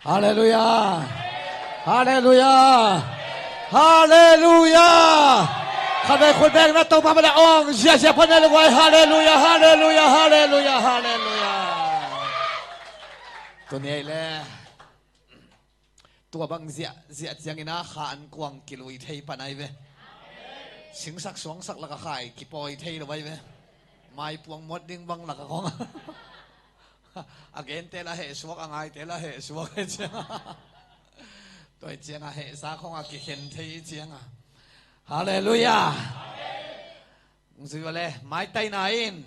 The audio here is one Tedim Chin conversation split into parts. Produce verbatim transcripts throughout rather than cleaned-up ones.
Halleluiah. Halleluiah. Halleluiah. Khatvei khut beng na, Topa mah le ong ziahziah phot ni le guai. Halleluiah. Halleluiah. Halleluiah. Halleluiah. Tuni ei le tua bang ziahziah ciangin ah kha an kuang kilui thei pan ai ve. Singsak suangsak laka khai kipawi thei lo ai ve. Maipuang muat ding bang laka khong a gente la heh suak, a ngaite la heh suak cianga, tua cianga hehsa khong a kikhen thei cianga. Halleluiah. Zui vale, maitaina in.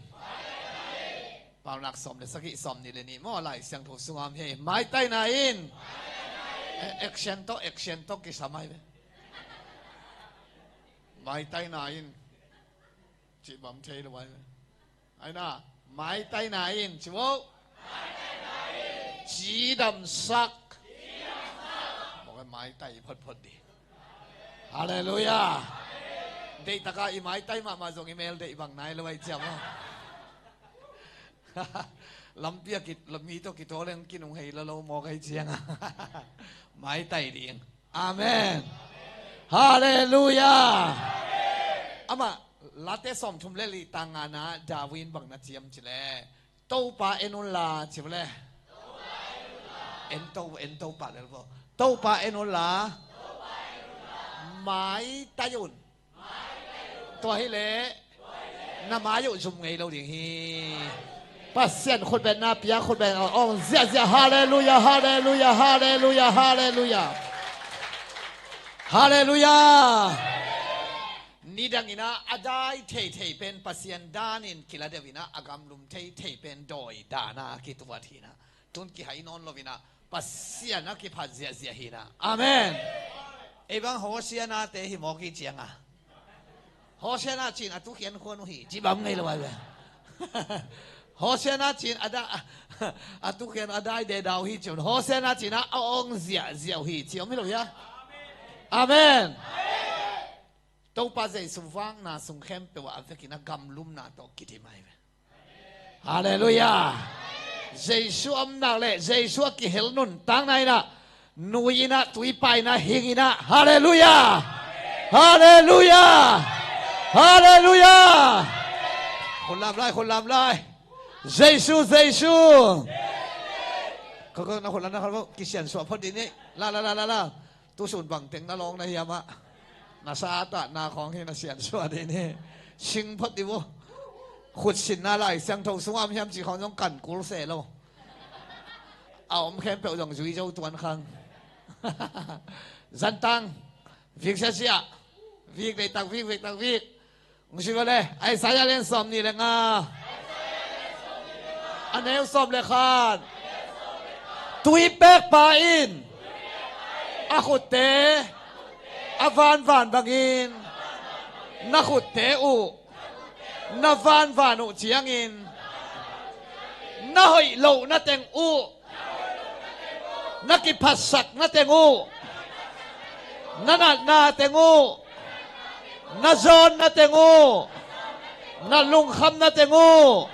Paunak sawm le sagih, sawm nih le nih maw, Lai Siangtho sungah om hi. Maitaina in. Eh, action tawh, action tawh kisam ai ve. Maitaina in. Cih bang thei lo ai ve. Aina, maitaina in, ci vo. Cidamsak. Mawk e, maitai photphot di. Halleluiah. Deih taka i maitai mahmah zong i mel deih bang nai lo ai ciam aw. Lampi a kit, mi tawh kituak leng kinung hei lalo mawk ai cianga. Maitai ding. Amen. Halleluiah. Amah, Late sawmthum le li tang ngana David in bang na ciam ci le, Topa en unla, ci vale. En to, en Topa lel vo. Topa en unla. Maitai un. Tua hi le na mai uh zum ngei lo ding hi. Pasian khutbetna pia, khutbet ong ziahziah. Halleluiah. Halleluiah. Halleluiah. Halleluiah. Halleluiah. Nidang inah a dai theithei pen Pasian danin kila deuh inah a gamlum theithei pen dawi dana kituat hinah. Tun kihai nawn lo inah Pasian a kiphat ziahziah hinah. Amen. Ei bang Hosiana te hi mawk hi cianga, Hosiana cin a tukhian khuan uh hi ci bang ngei lo ai ve. Hosiana cin a da, a tukhian a dai de dau hi ciun, Hosiana cin a ong ziahziah uh hi ci om hi lo hia. Amen. Topa Jesu vakna sung khempeuh ah a vekin a gamlumna tawh kidim ai ve. Halleluiah. Jesu omnak le Jesu a kihel nuntakna inah, nui inah, tuipa inah, hing inah. Halleluiah. Halleluiah. Halleluiah. Khut lam lai, khut lam lai. Jesu, Jesu. Ko ko, na khut lam na khut lam kisiansuah phot dih ni. La la la la la. Tusun bangteng na lawng na hiam ah, na sa a tatna khawng hi na siansuah dih ni. Sing phot dih uh. Khutsinna Lai Siangtho sungah om hiam cih khawng zong kan kul se lo. A om khempeuh zong zui zo tuan khang. Zantang vik siasia. Vik, deihtak vik, deihtak vik. Hong si vele, Isaiah lian sawm nih le nga, a neu sawm le khat. Tuipekpa in a khutte a vanvan bangin na khutte uh na vanvan uh ciangin, na hoih lohna teng uh, na kiphatsakna teng uh, na natna teng uh, na zawnna teng uh, na lungkhamna teng uh,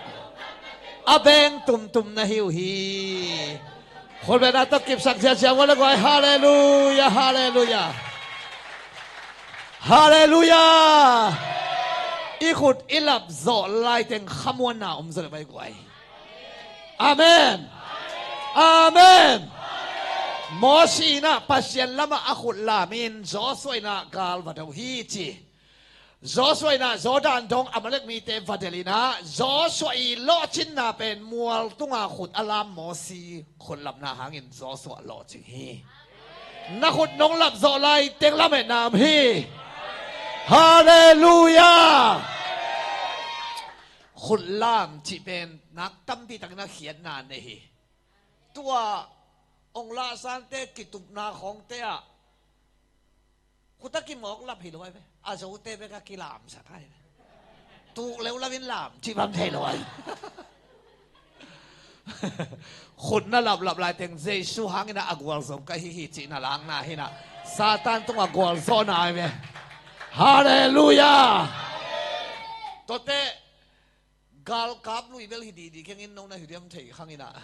a beng tumtum na hi uh hi. Khutbetna tawh kipsak ziahziah uh a le guai. Halleluiah, halleluiah. Halleluiah. I khut i lap zawh laiteng khamuanna om zaw le vai guai. Amen. Amen. Mosi inah Pasian lamah a khut lamin Joshua inah gal va do hi ci. Joshua inah Jordan dong Amalek mite va del inah Joshua i lawhcinna pen mual tunga khut a lam Mosi khut lapna hangin Joshua lawhcing hi. Na khut nong lap zawh laiteng lametna om hi. Halleluiah. Khut lam cih pen nak tampi takin a khiatna nei hi. Tua ong lahsante kitupna khawngte ah khut a kimawk lap hi lo ai ve. A zote bek a kilamsak ai ve. Tuk leu lamin lam cih bang thei lo ai. Khut na laplap laiteng Jesu hangin a gualzo ka hi hi cihna lakna hinah Satan tungah gualzawhna ai ve. Halleluiah. Tuate galkap lui bel hi didi kengin nong na hi diam thei khanginah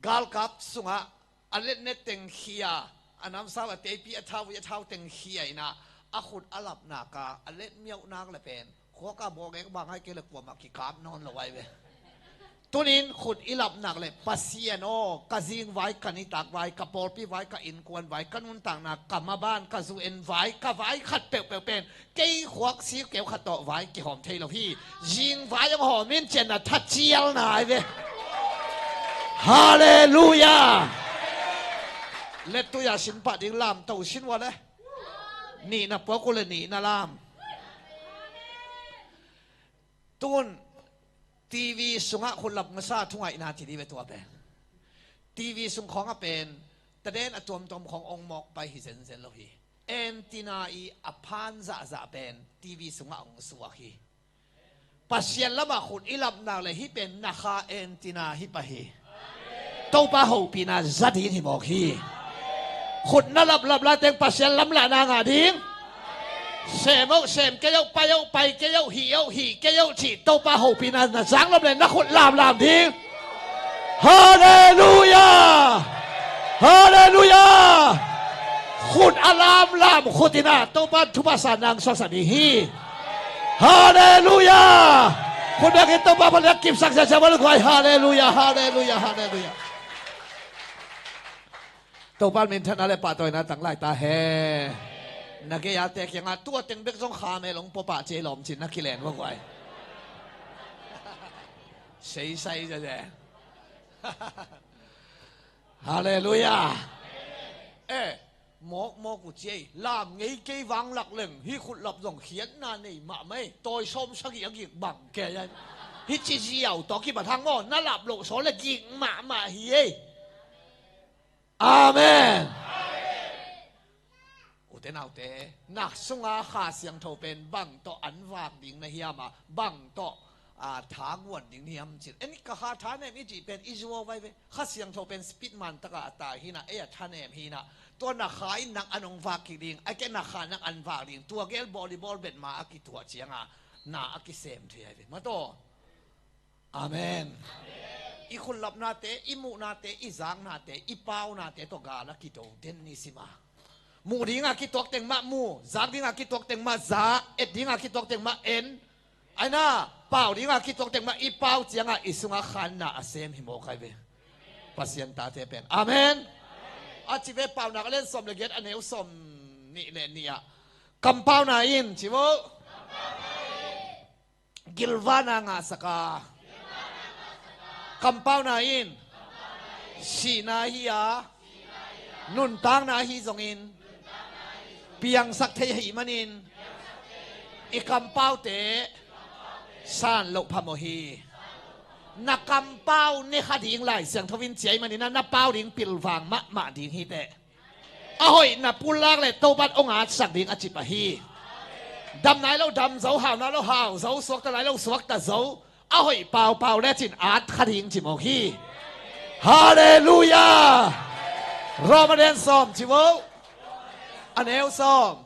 Galkap sungah a letnet teng khia, a namsau, a teipi, a thau, a thau teng khia inah, a khut a lapnak a, a let miauhnak le pen khuaka bawngek bang ai kei le kuamah kikap nawn lo ai ve. Tunin khut i lapnak le Pasian aw, ka zing vai, ka nitak vai, ka pawlpi vai, ka innkuan vai, ka nuntakna, ka maban, ka zu en vai, ka vai khat peuhpeuh pen kei khuak sik keu khat tawh vai kihawm thei lo hi. Zing vai hong hawm in, cianna thacialna ai ve. Halleluia. Lettui-a sin pah ding lam to sin ua le. Nihna puak uh le nihna lam. Tun TV sungah khut lap masa thungaihna ci dih ve tua pen. TV sung khawngah pen taden a tuamtuam khawng ong mawk pai hi zenzen lo hi. Antenna i a phan zahzah pen TV sungah ong suak hi. Pasian lamah khut i lapnak le hih pen na kha antenna hi pah hi. Topa hopihna za ding hi mawk hi. Khut na laplap lai teng Pasian lamlahna ngah ding. Sem oh, sem kei oh, pai oh, pai kei oh, hih oh, hih kei oh cih Topa hopihna na zang lom le na khut lamlam ding. Halleluia. Halleluia. Khut a lamlam khut inah Topa thupha sa nang suaksak ding hi. Halleluia. Khut bek in Topa paliak kipsak ziazia bal guai. Halleluia. Halleluia. Halleluia. Topa minthanna le pahtawina tang lai ta hen. Na gei-a te kiangah tua teng bek zong kha mel ong pua pah ci ei lawm cin na kilen va guai. Seisai zia zia. Halleluia. Eh, mawkmawk uh ci ei. Lam ngei kei vang lak leng hih khut lap zong khiatna nei mahmah ei. Tawi sawm sagih a gik bang kei ai. Hih ci ziau tawh kibat hang maw, na lap loh saw le gik mahmah hi ei. Amen. Ute naute, na sunga Kha Siangtho pen bang tawh an vak ding na hiam a, bang tawh, a, thaguan ding na hiam cin. En ka kha thanem i cih pen i zuau vai ve. Kha Siangtho pen speed man taka a tai hinah, ei a thanem hinah. Tua na kha in nang an ong vak kik ding, a kei na kha nang an vak ding. Tua gel volleyball bet ma a kituah cianga na a kisem thei ai ve. Mataw. Amen. I khut lapnate, i muhnate, i zaknate, i paunate tawh gal a kido den ni sima. Muh dinga kituak teng mah mu, zak dinga kituak teng mah za, et dinga kituak teng mah en. Aina, pau dinga kituak teng mah i pau cianga i sunga khanna a sem hi mawk ai ve. Pasian tate pen. Amen. A ci ve Paunak a lian sawm le giat a neu sawm nih le nih ah. Kampauna in, ci vo. Gilvana ngahsaka. Kampauna in sihna hi a, nuntakna hi zongin piangsak thei ahih manin i kampaute san loh phamawh hi. Na kampau ne kha ding Lai Siangtho in ci ahih manin na pau ding pilvang mahmah ding hi teh. A hoih na pulak le Topan ong atsak ding a ci pah hi. Dam nai lo dam zo, hau nai lo hau zo, suakta nai lo suakta zo. A hoih paupau le cin at kha ding ci mawk hi. Halleluia. Roma den sawm ci vo. A neu sawm.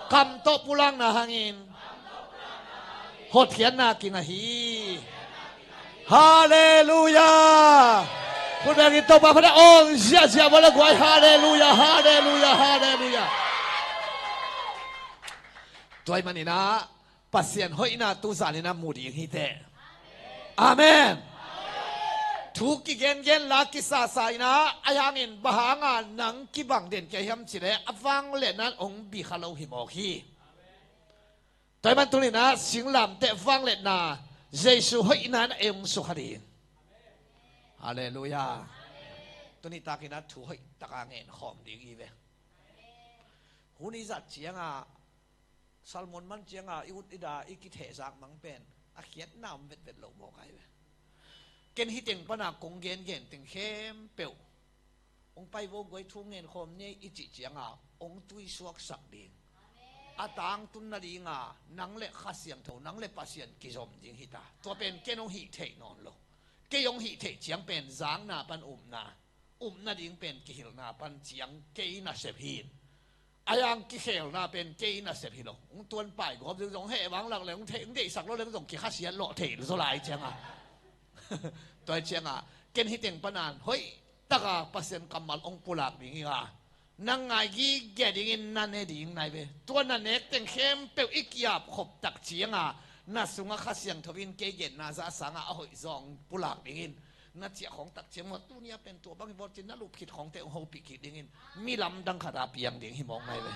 Kam tawh pulakna hangin hotkhiatna kinga hi. Halleluia. Khut bengin Topa phat a ong ziahziah bawle guai. Halleluia. Halleluia. Halleluia. Tua ahih maninah Pasian hoihna tu zaninah mu ding hi teh. Amen. Thu kigengen la kisasa inah a hangin bang hanga nang kibang den kei hiam cileh a vangletna ong bi kha lo hi mawk hi. Tua ahih man tuninah singlamteh vangletna Jesu hoihna in a eng sukha ding. Halleluia. Tuni takinah thu hoih taka ngen khawm ding i ve. Hun i zat cianga Salmon man cianga i ut i da i kithehzak mang pen a khiatna om vetvet lo mawk ai ve. Ken hiteng pana kong gengen teng khempeuh ong pai vo guai, thu ngen khawm ni i cih cianga ong tuisuaksak ding. A tangtun nadinga nang le Kha Siangtho, nang le Pasian kizom ding hita. Tua pen ken ong hih theih nawn lo. Kei ong hih theih ciang pen zakna pan upna, upna ding pen kihilhna pan ciang kei nasep hi. A yang kikhelna pen kei nasep hi lo. Ong tuan pai gawp ding zong heh vang lak le ong theih, ong deihsak lo le zong kikhasiat lawh thei zaw lai cianga. Tua cianga ken hiteng panan hoih taka Pasian kammal hong pulak ding hi a, na ngai gige dingin na ne ding nai ve. Tua na nek teng khempeuh i kiap khop tak cianga na sunga Kha Siangtho in kei genna zah sanga a hoih zawng pulak dingin na ciah khawng tak ciang maw, tuni a pen tua bang hi vawt cin na lup khit khawngte hong hopih kik dingin mi lamdang khata piang ding hi mawk nai ve.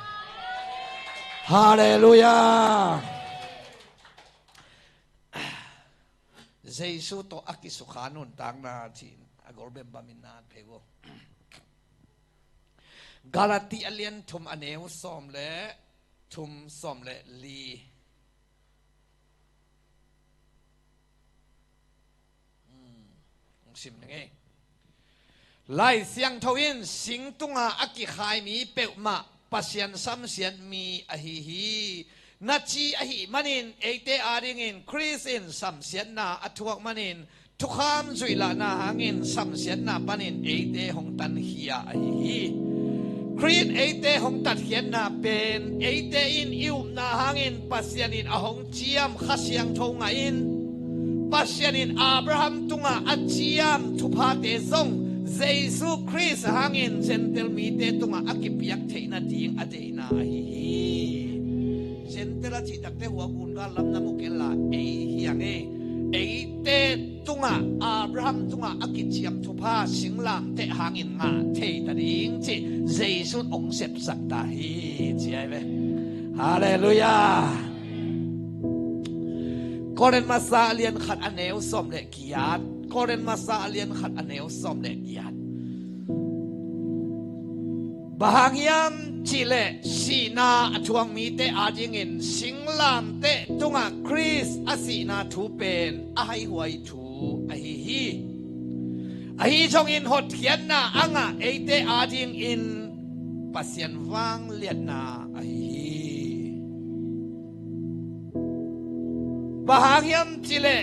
Halleluiah. Jesu tawh a kisukha nuntakna cih a golbem bamin na at phei vo. Galati a lian thum a neu sawm le thum, sawm le li. Hmm, hong sim ning ei. Lai Siangtho in sing tunga a kikhai mi peuhmah Pasian samsiat mi ahi hi. Na ci ahih manin eite adingin Khrist in samsiatna a thuak manin thukham zuihlahna hangin samsiatna panin eite hong tankhia ahi hi. Khrist eite hong tatkhiatna pen eite in i upna hangin Pasian in a hong ciam Kha Siangtho ngah in, Pasian in Abraham tungah a ciam thuphate zong Jesu Khrist hangin Gentile mite tungah a kipiak theihna ding a deihna ahi hi. Gentile a cih takte hua gungal lam na mu kenla ei hi hang e. Eite tungah, Abraham tungah a kiciam thupha singlamteh hangin ngah thei ta ding cih Jesu in hong sepsak ta hi ci ai ve. Halleluiah. Korin masa a lian khat a neu sawm le giat. Korin masa a lian khat a neu sawm le giat. Bang hang hiam cihleh sihna a thuak mite adingin singlamteh tungah Khrist a sihna thu pen a haihuai thu ahi hi. Ahi zongin hotkhiatna a ngah eite adingin Pasian vangliatna ahi hi. Bang hang hiam cihleh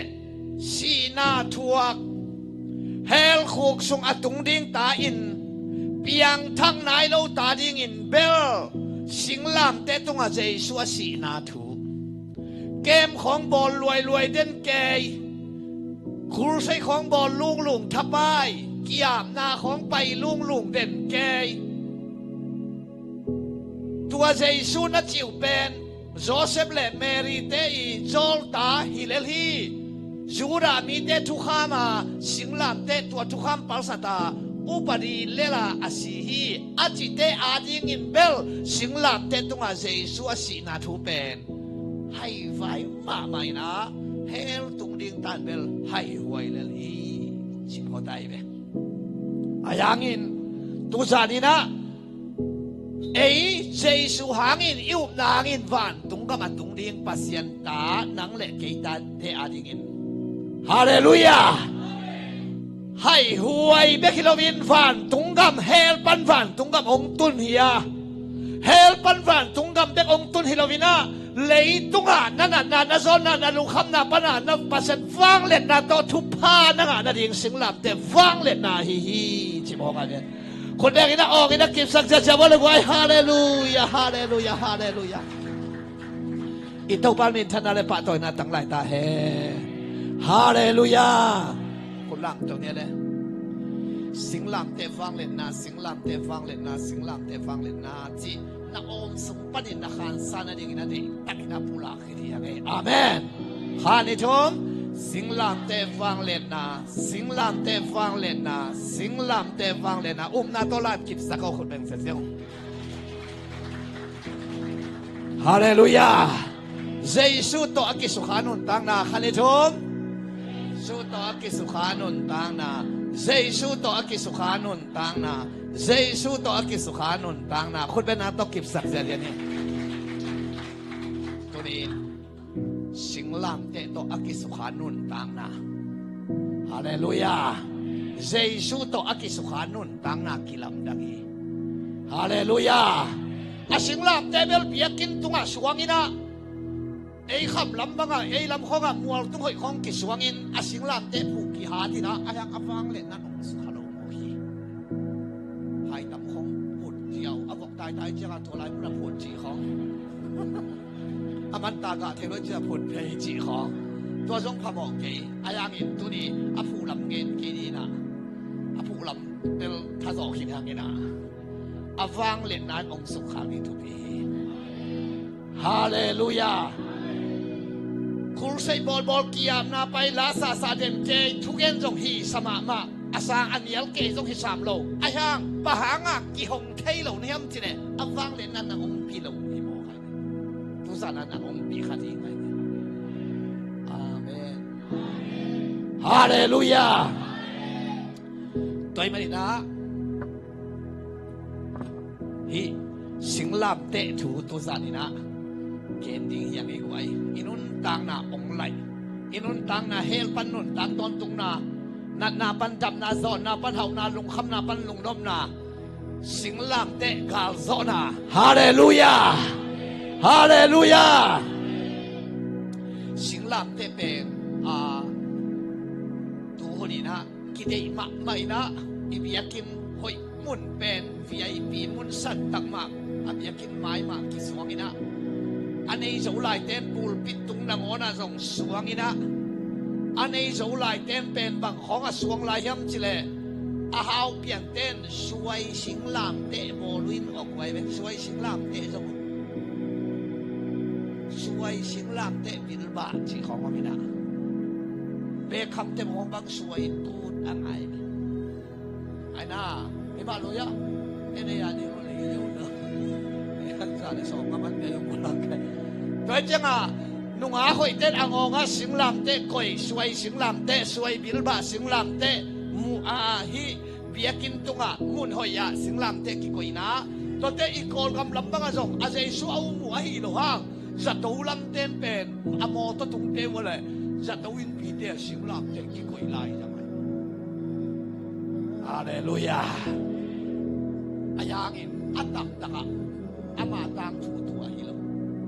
sihna thuak hell khuk sung a tung ding ta in piangthak nai lo ta dingin bel singlamteh tungah Jesu a sihna thu. Kem khawng bawl luailuai den kei, crusade khawng bawl lunglung thapai, kiapna khawng pai lunglung den kei. Tua Jesu na cih uh pen Joseph le Mary te i zawlta hi lel hi. Judah mite thukham a singlamteh tua thukham palsat a upadi lel a a si hi. A cihte adingin bel singlamteh tungah Jesu a sihna thu pen haivai mahmah in ah hell tung ding tan bel haihuai lel hi. Cih phawk ta hi ve. Ahi hangin tuzan in ah ei Jesu hangin i upna hangin vantung gam a tung ding Pasian ta nang le kei tate adingin. Halleluiah. Haihuai bek hi loin vantung gam, hell pan vantung gam hong tun hi a, hell pan vantung gam bek hong tun hi loin ah leitungah na natna, na zawnna, na lungkhamna pana na Pasian vangliatna tawh thupha na ngah nading singlamteh vangliatna ahi hi. Ci mawk a ve. Khut bengin a awngin a kipsak ziazia vua le guai. Halleluiah, halleluiah, halleluiah. I Topa minthanna le pahtawina tanglai ta hen. Halleluiah. Khut lam tawh nia le. Singlamteh vangliatna, singlamteh vangliatna, singlamteh vangliatna cih na awm sung panin na khansa nadingin a deih takin a pulak hi ding hi. Amen. Khan i thum. Singlamteh vangliatna, singlamteh vangliatna, singlamteh vangliatna. Upna tawh lam kipsak aw, khut beng ziazia. Halleluiah. Jesu tawh a kisukha nuntakna. Khan i thum. Jesu tawh a kisukha nuntakna. Jesu tawh a kisukha nuntakna. Jesu tawh a kisukha nuntakna. Khut bengna tawh kipsak ziazia ni. Tuni in singlamteh tawh a kisukha nuntakna. Halleluiah. Jesu tawh a kisukha nuntakna kilamdang hi. Halleluiah. A singlamteh bel biakinn tungah suang in ah ei kham lam bangah, ei lam khawngah mual tung hoih khawng kisuangin a singlamteh phuh kihat in ah a hiang a vangliatna nong sukha lo mawk hi. Hai tam khawng phut ziau a vok taitai ciangah tua lai munah phut cih khawng. A manta gah thei lo ciah phut phei cih khawng. Tua zong phamawh kei. Ahi hangin tuni a phuh lam ngen kei ni in ah a phuh lam tel zawh khin hangin ah, a vangliatna in hong sukkhak ding thupi hi. Halleluiah. Khulsei bawlbawl kiapna pai, la sahsah den kei, thugen zong hisa mahmah, a sang a nial kei zong hi sam lo. Ahi hang bang hangah kihong thei lo na hiam cih leh a vangliatna na ompih lo hi mawk a. Tuzan a na ompih kha ding a hi. Amen. Halleluiah. Tua ahih manin ah, hih singlamteh thu tuzan in ah gen ding hi hang ei guai. I nuntakna hong laih, i nuntakna hell pan nuntak tawntungna, natna pan dapna, zawnna pan hauhna, lungkhamna pan lungnopna, singlamteh galzawhna. Halleluiah. Halleluiah. Singlamteh pen, ah, tu hun in ah kideih mahmah in ah, i biakinn hoih mun pen V I P mun santak mah, a biakinn mai mah kisuang in ah, a nei zo laite in pulpit tung nangawn ah zong suang in ah, a nei zo laite in pen bang khawng a suang lai hiam cih leh, a hau piante in suai singlamteh bawl uh in awk uh ahi ve. Suai singlamteh zong, suai singlamteh bilbah cih khawng om in ah, bekhamte mawng bang suai in put a ngai ve. Ai na, mi mah lui ah, en ei a ding lo le i lo lo. Ei han sa le sawm nga man te lo kulak kai. Tua ciangah nungak hoihte in a ngawng ah singlamteh koih, suai singlamteh, suai bilbah singlamteh, mu a hih biakinn tungah mun hoih ah singlamteh kikoihna. Tuate i Kawlgam lam bangah zong a Jesu a um uh ahi lo hang, zato lamte in pen a mawtaw tungte uh a leh zato innpite ah singlamteh kikoih lai zang ahi. Halleluiah. Ahi hangin a taktakah ama tangthu tu ahi lo,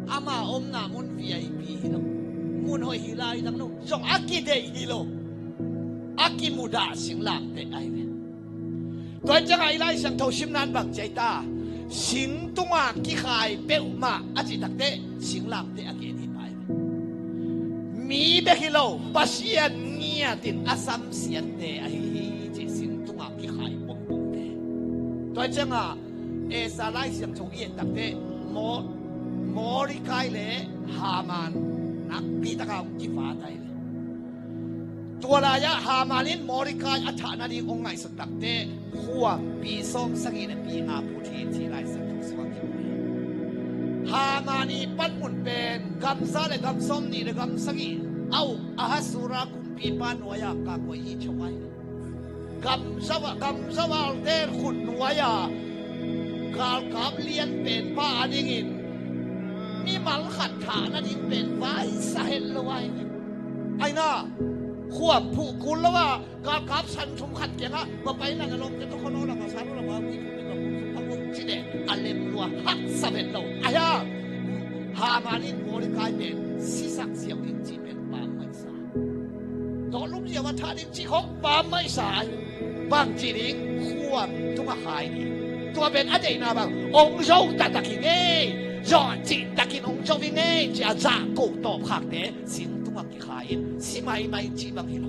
ama omna mun V I P hi lo, mun hoih hi lai zang lo, zong a kideih hi lo, a kimudah singlamteh ahi ve. Tua ciangah i Lai Siangtho simna in bang ci ahi ta? Sing tungah kikhai peuhmah a cih takteh singlamteh a gen hi pai. Mi bek hi lo, Pasian ngiatin a samsiatte ahi hi ci, sing tungah kikhai pongpongte. Tua ciangah Esther Lai Siangtho i et takteh Mo-, Mordecai le Haman nakpi takah hong kivat ahi ve. Tua lai-ah Haman in Mordecai a thah nading hong ngaihsut takteh khuampi sawm sagih le pi nga phut hi ci Lai Siangtho sungah kimu hi. Haman i panmun pen gamza le gam sawm nih le gam sagih a uk Ahasuera kumpipa nuai-ah kah koih hi ci uh ahi. Gamza-, gamzavalte khut nuai-ah galkap lianpen pa a dingin mimal khat thah nading pen vaisa het lo ahi. Aina, khuam phuh kul lo a, galkap san thum khat kiangah, mapaina na lawmte tawh khuanawl a, masan uh la, ma ui thum in la, kum sung phak uh ci deh, a lem lua, haksa vet lo. Ahi a, Haman in Mordecai pen sisak ziau ding cih pen pammaih sa. Dawhlum ziau a thah ding cih khawng pammaih sa. Bangci ding, khuam tungah khai ding. Tua pen a deihna bang, hong zo taktak hi ngei, zawh cihtakin hong zo hi ngei, ci a zahko tawpkhakte sing tungah kikhai in, si maimai cih bang hi lo.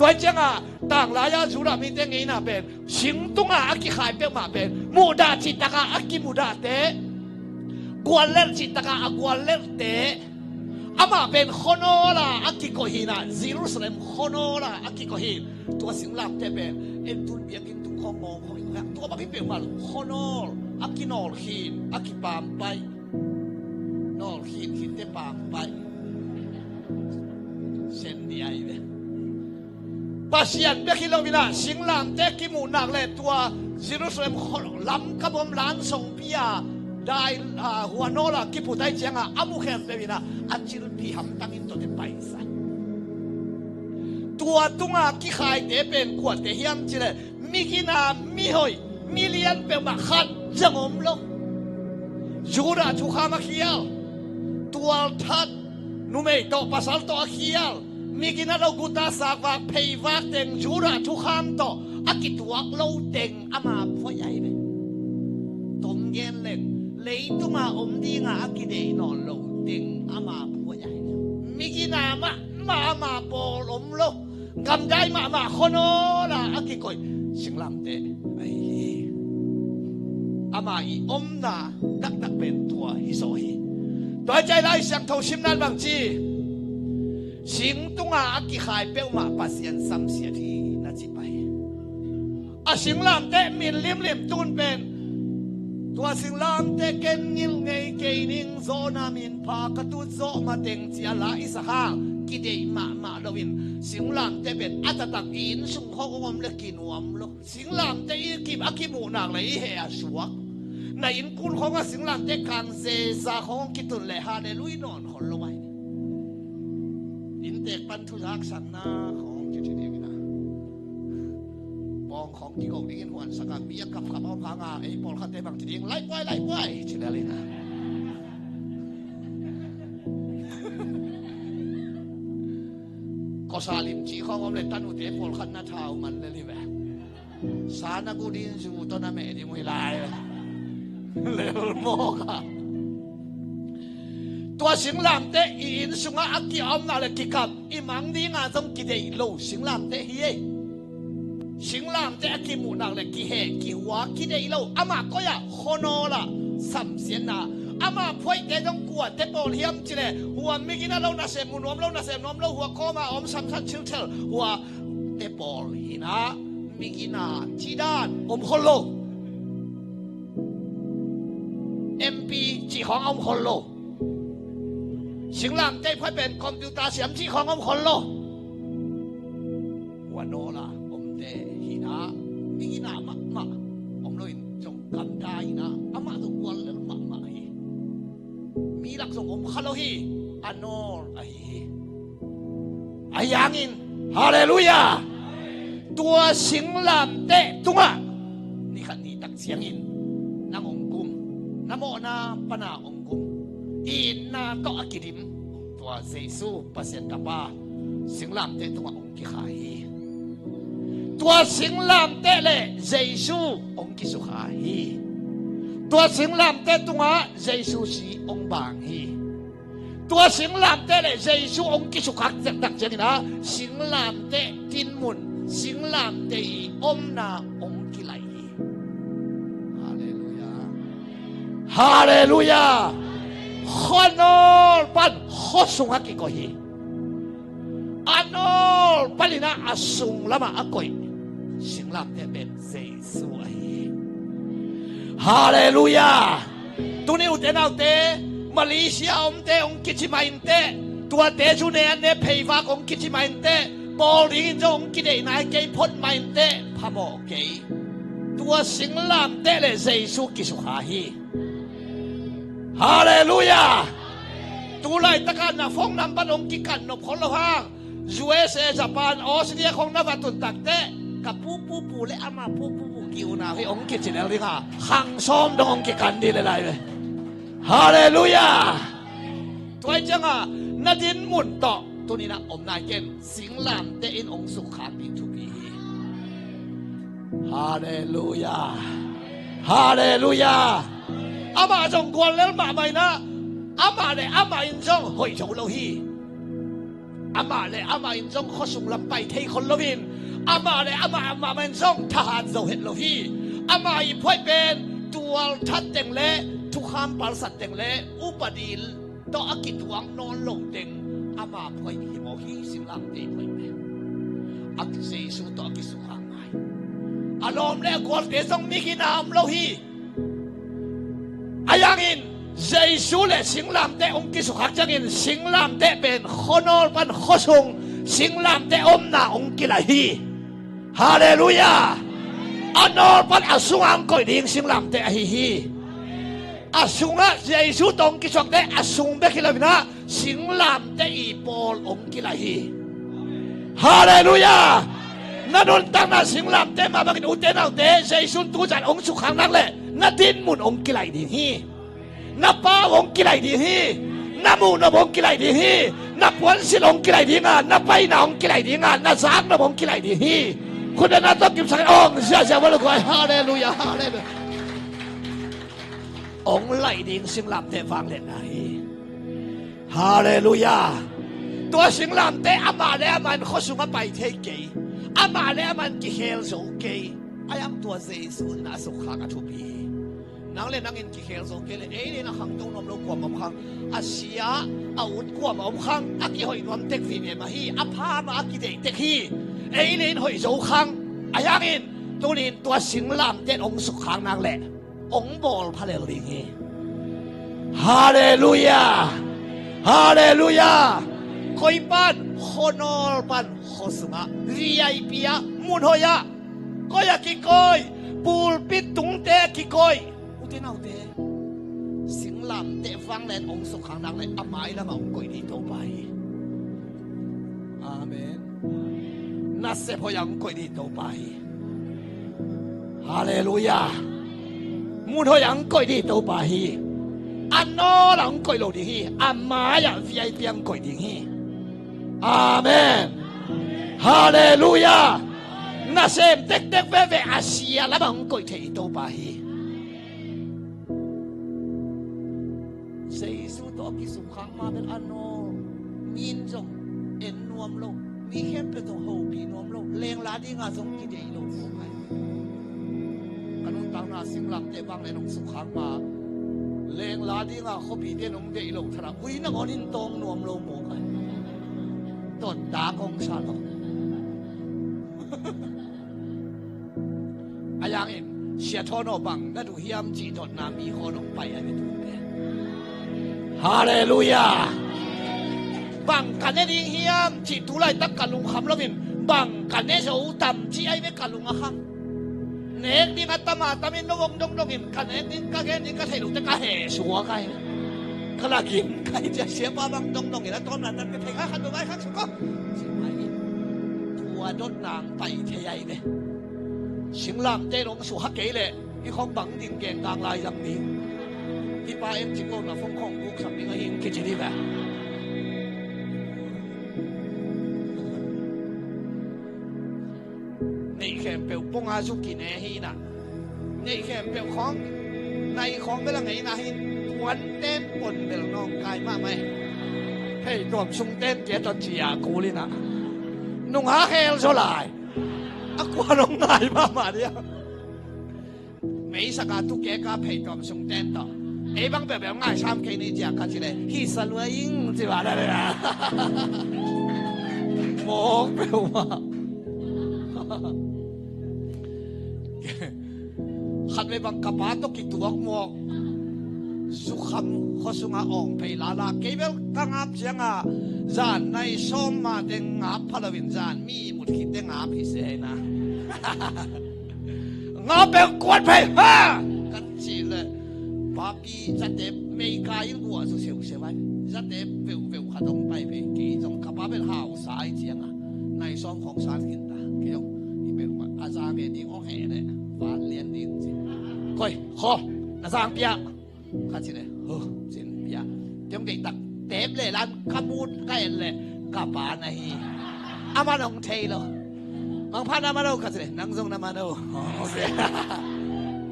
Tua hi ciangah tanglai-a Judah mite ngeina pen sing tungah a kikhai peuhmah pen muhdah cihtakah a kimudahte, guallelh cihtakah a guallelhte, amah pen khuanawl a a kikoih hi in ah, Jerusalem khuanawl a a kikoih hi in, tua singlamteh pen entun biakinn tung khawng mawng khawng in, tua bang hi peuhmah lo, khuanawl a kinawl khin, a kipampai. Nawl khinkhin te pampai. Sen ni ai ve. Pasian bek hi lo in ah, singlamteh kimuh nak le tua Jerusalem khuanawl lam ka bom lan songpi a dai, a, huanawl a kiput ai ciangah a mu khempeuh in ah, a cilpi hamtang in tuate paisan. Tua tungah kikhaite pen kuate hiam cih leh, migina, mihoih, milian peuhmah khat zong om lo. Judah thukham a khial, tualthat, numei tawh pasal tawh a khial, migina lo guta sakvak pheivak teng Judah thukham tawh a kituak lo teng ama phuai ai ve. Tom gen leng, leitunga om dinga a kideih nawn lo teng ama phuai ai ve. Migina mahmah ama pawl om lo. Gamdai mahmah khuanawl a a kiko koih singlamteh ahi hi. Ama i omna taktak pen tua hi zaw hi. Tua hi ciah Lai Siangtho simna in bang ci? Sing tunga a kikhai peuhmah Pasian samsiat hi na ci pah hi. A singlamteh min limlim tun pen, tua singlamteh ken ngilh ngei kei ning, zawhna min pha ka tut zawh mateng ci-a la i sak hang kideih mahmah loin, singlamteh pen a taktak i inn sung khawng hong om le kinuam lo. Singlamteh i kim a kimuh nak le i heh a suak. Na innkuan khawng a singlamteh kang zeza khawng kitun le halleluiah nawn khol lo ahi. Inntek pan thu zaksakna khawng kici ding ina, pawng khawng kigawh dingin huansak a, mi a kapkap a om hanga ei pawlkhatte bang ci ding? Laihpuai, laihpuai ci lel ina. Kawsa lim cih khawng om le tanute pawlkhat na thau man lel hi ve. Sa na gu ding, zu tawh na meh ding uh hi lai. Lel mawk a. Tua singlamteh i inn sungah a ki-omna le kikap, i mang dinga zong kideih lo singlamteh hi ei. Singlamteh a kimuhnak le kiheh kihua kideih lo. Amah koi ah, khuanawl ah samsiatna. Amah phuaihte zong kuate pawl hiam cih le, hua migina lo, nasem mu nuam lo, nasem nuam lo, hua kawma om samsat chilchel, hua te pawl hi na, migina cih dan om khol lo. M P cih khawng a om khol lo. Singlamteh phuai pen computer siam cih khawng a om khol lo. Hua nawl a omte hi na, migina mahmah om loin zong gamta hi na, amah zong guallel mahmah hi. Mi lak zong om kha lo hi, a nawl ahi hi. Ahi hangin, halleluiah, tua singlamteh tungah ni khat ni tak ciangin nang hong gum, na mawhna pana hong gum, i itna tawh a kidim tua Jesu Pasian Tapa singlamteh tungah hong kikhai hi. Tua singlamteh le Jesu hong kisukha hi. Tua singlamteh tungah Jesu si hong bang hi. Tua singlamteh le Jesu hong kisukhak taktak ciangin ah, singlamteh dinmun, singlamteh i omna hong kilaih hi. Halleluiah. Halleluiah. Khuanawl pan khua sungah kikoih hi. A nawl panin ah a sung lamah a koih singlamteh pen Jesu ahi hi. Halleluiah. Tuni ute naute, Malaysia omte hong kici mah inteh, tuate zu ne an ne pheivak hong kici mah inteh, pawl dingin zong hong kideih nai kei phot mah inteh, phamawh kei. Tua singlamteh le Jesu kisukha hi. Halleluiah. Tu laitakah na phone number hong kikan nop khol lo hang, U S A, Japan, Australia khawng na va tun takteh, ka pu pu pu le ama pu pu pu ki-unau hi hong kici lel ding a, khang sawm dong hong kikan ding le lai ve. Halleluiah. Tua hi ciangah na dinmun tawh tuni-in ah om nai ken, singlamteh in hong sukkhak ding thupi hi. Halleluiah. Halleluiah. Amah zong guallel mahmah in ah, amah le amah in zong hoih zo lo hi. Amah le amah in zong khuasung lam pai thei khol loin, amah le amah mahmah in zong thahat zo het lo hi. Amah i phuaih pen tualthat teng le thukham palsat teng le upadi tawh a kituak nawn lo teng ama phuaih hi mawk hi. Singlamteh i phuaih pen a Jesu tawh a kisukha ngai. A lawm le a gualte zong migina om lo hi. Ahi hangin Jesu le singlamteh hong kisukhak ciangin singlamteh pen khuanawl pan khuasung singlamteh omna hong kilaih hi. Halleluiah. A nawl pan a sungah hong koih ding singlamteh ahi hi. A sungah Jesu tawh hong kisuakte a sung bek hi loin ah singlamteh i pawl hong kilaih hi. Halleluiah. Na nuntakna singlamteh mah bangin ute naute, Jesu in tu zan hong sukkhak nak leh na dinmun hong kilaih ding hi. Na pau hong kilaih ding hi. Na muhnop hong kilaih ding hi. Na puansilh hong kilaih ding a, na paina hong kilaih ding a, na zaknop hong kilaih ding hi. Khut beng na tawh kipsak in hong ziahziah vo le guai. Halleluiah, halleluiah. Hong laih ding singlamteh vangliatna hi. Halleluiah. Tua singlamteh amah le amah in khuasung a pai thei kei. Amah le amah in kikhel zo kei. Ahi hang tua Jesu in a sukkhak a thupi hi. Nang le nang in kikhel zo kei le, ei le na khangto nuam lo kuamah om khang. A sia, a ut kuamah om khang. A kihoih nuam tek vive mah hi. A pha mah a kideih tek hi. Ei le in hoih zo khang. Ahi hangin tuni in tua singlamteh in hong sukkhak nak leh hong bawl pha lel ding hi. Halleluiah. Halleluiah. Koi pan? Khuanawl pan khua sungah, V I P ah, mun hoih ah. Koi ah kikoih? Pulpit tungte ah kikoih. Ute naute, singlamteh vanglian hong sukkhak nak leh a mailam ah hong koih ding Topa hi. Amen. Nasep hoih ah hong koih ding Topa hi. Halleluiah. Mun hoih ah hong koih ding Topa hi. A nawl ah hong koih lo ding hi. A mai ah V I P ah hong koih ding hi. Amen. Halleluiah. Nasem tektek veve a sia lam ah hong koih thei Topa hi. Jesu tawh a kisukkhak ma bel a nawl. Mi in zong en nuam lo. Mi khempeuh zong hopih nuam lo. Lengla dinga zong kideih lo mawk ai. Ka nuntakna singlamteh vanglian hong sukkhak ma, lengla dinga khuapite in hong deih lo thadah ui nangawn in tawng nuam lo mawk ai. Tawh dak hong sa lo. Ahi hangin, Sia Thawn aw, bang na duh hiam cih dotna mi khawn hong pai a, mi tute. Halleluiah. Bang ka ne ding hiam cih tu laitak ka lungkham loin, bang ka ne zo tam cih ahi ve ka lung a kham. Nek ding a tam a tamin no hong dongdongin, ka nek ding, ka gen ding ka theih loh teh ka heh suak ai. Ka la gim ka hi ciah, siapa bang dongdongin a tawm laitak ka thei kha khat lo vai khak suk ko. Cih mai in, tua dotna hong pai thei ahi ve. Singlamteh in hong sukkhak kei leh, hih khawng bang ding gengkang lai zang ding. Hih pa en cik lo na phone khawng guksak ding ahi hing kici ding ve. Neih khempeuh pong a zu kine hi na. Neih khempeuh khawng, nai khawng bel a ngeina hi. Puanten pon bel nawngkai mahmah hi. Phei tuam sungten tia tawh cia kul hi na. Nungha khel zaw lai. A kua nong ngai mahmah dia. Meisaka tukeka phei tuam sungten tawh, ei bang peuhpeuh ngaisam kei ni cia ka ci le, hi sa lua ing ci va da le. Mawk peuhmah. Khat vei bang ka pa tawh kituak mawk. Zukham khua sungah awng phei lala, kei bel ka ngap ciangah zan nai sawm ma teng ngap pha loin zan mi mut khit teng ngap hi se na. Ngap peuh kuat phei ha, kan cih leh papi zate meika in guah zu seuseu ai. Zate veuhveuh khat hong pai phei, kei zong ka pa bel hausa ai ciangah nai sawm khawng san khin ta. Kei zong hi peuhmah a za nge ding aw heh leh van lian ding ci. Koi khaw na zang piah. Ka ci le, huh, cin pia. Tiong deihtak tep le lan ka mut ka en le ka pa na hi. Aman hong thei lo. Mangpha na man lo ka ci le, nang zong na man lo.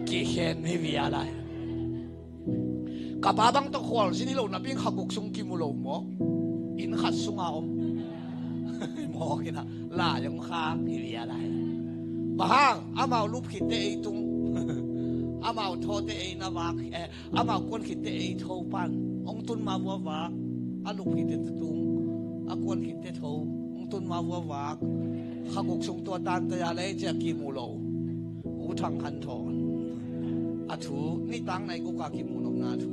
Kikhen hi bia lai. Ka pa bang tawh khualzin hi lo napi in kha guk sung kimu lo maw? Inn khat sunga om. Mawk in a lai hong khak hi bia lai. Bang hang amau lup khitte ei tung. Amau thawte ei na vak, eh, amau kuan khitte ei tho pan hong tun ma vua vak. A lup khitte tung, a kuan khitte tho, hong tun ma vua vak. Kha guk sung tua tan taya lei cia kimu lo. U Thang Khan Thawn a thu, nitang nai guka kimu nopna thu,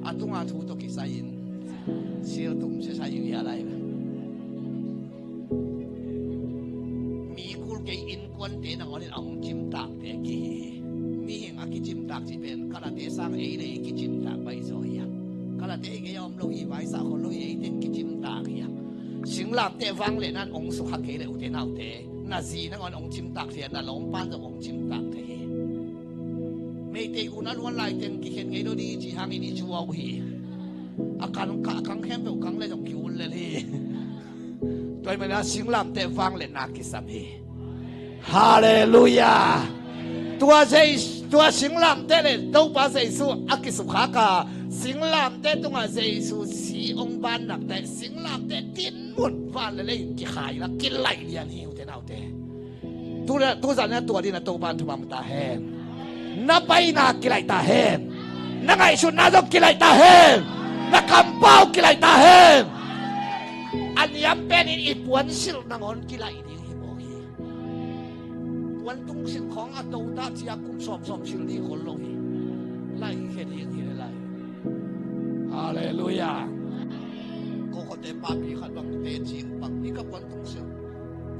a tunga thu tawh kisai in siltum sia sai uh hi a lai. Mi kul kei innkuante nangawn in a hong cimtakte kihi hi. Mihing a kicimtak cih pen Kalate sang ei le ei kicimtak baih zaw hi a. Kalate ei kei a om lo hi, vaisah khol lo hi, eite in kicimtak hi a. Singlamteh vanglian in hong sukha kei le ute naute, na zi nangawn hong cimtak thei a, na lawmpa zong hong cimtak thei hi. Meitei un a luan lai teng kikhen ngei lo ding i cih hangin i zuau hi. A kang, a kang khempeuh kang le zong ki-un lel hi. Tua ahih manin a singlamteh vangliatna kisam hi. Halleluiah. Tua Jei, tua singlamteh le Topa Jesu a kisukkhak a, singlamteh tungah Jesu si hong ban nak teh singlamteh tin Mun van le lei in kikhai la, kilaih lian hi, ute naute. Tu le, tu zan na tua ding na Topa in thupha ta hen. Na paina kilaih ta hen. Na ngaihsutna zong kilaih ta hen. Na kampau kilaih ta hen. A niam pen in i puansilh nangawn kilaih ding hi mawk hi. Puantung silh khawng a to ta cia kum sawmsawm silh ding khol lo hi. Laih khia ding hi le lai. Halleluiah. Ko khuate papi khat bang teci bang hi ka puantung silh.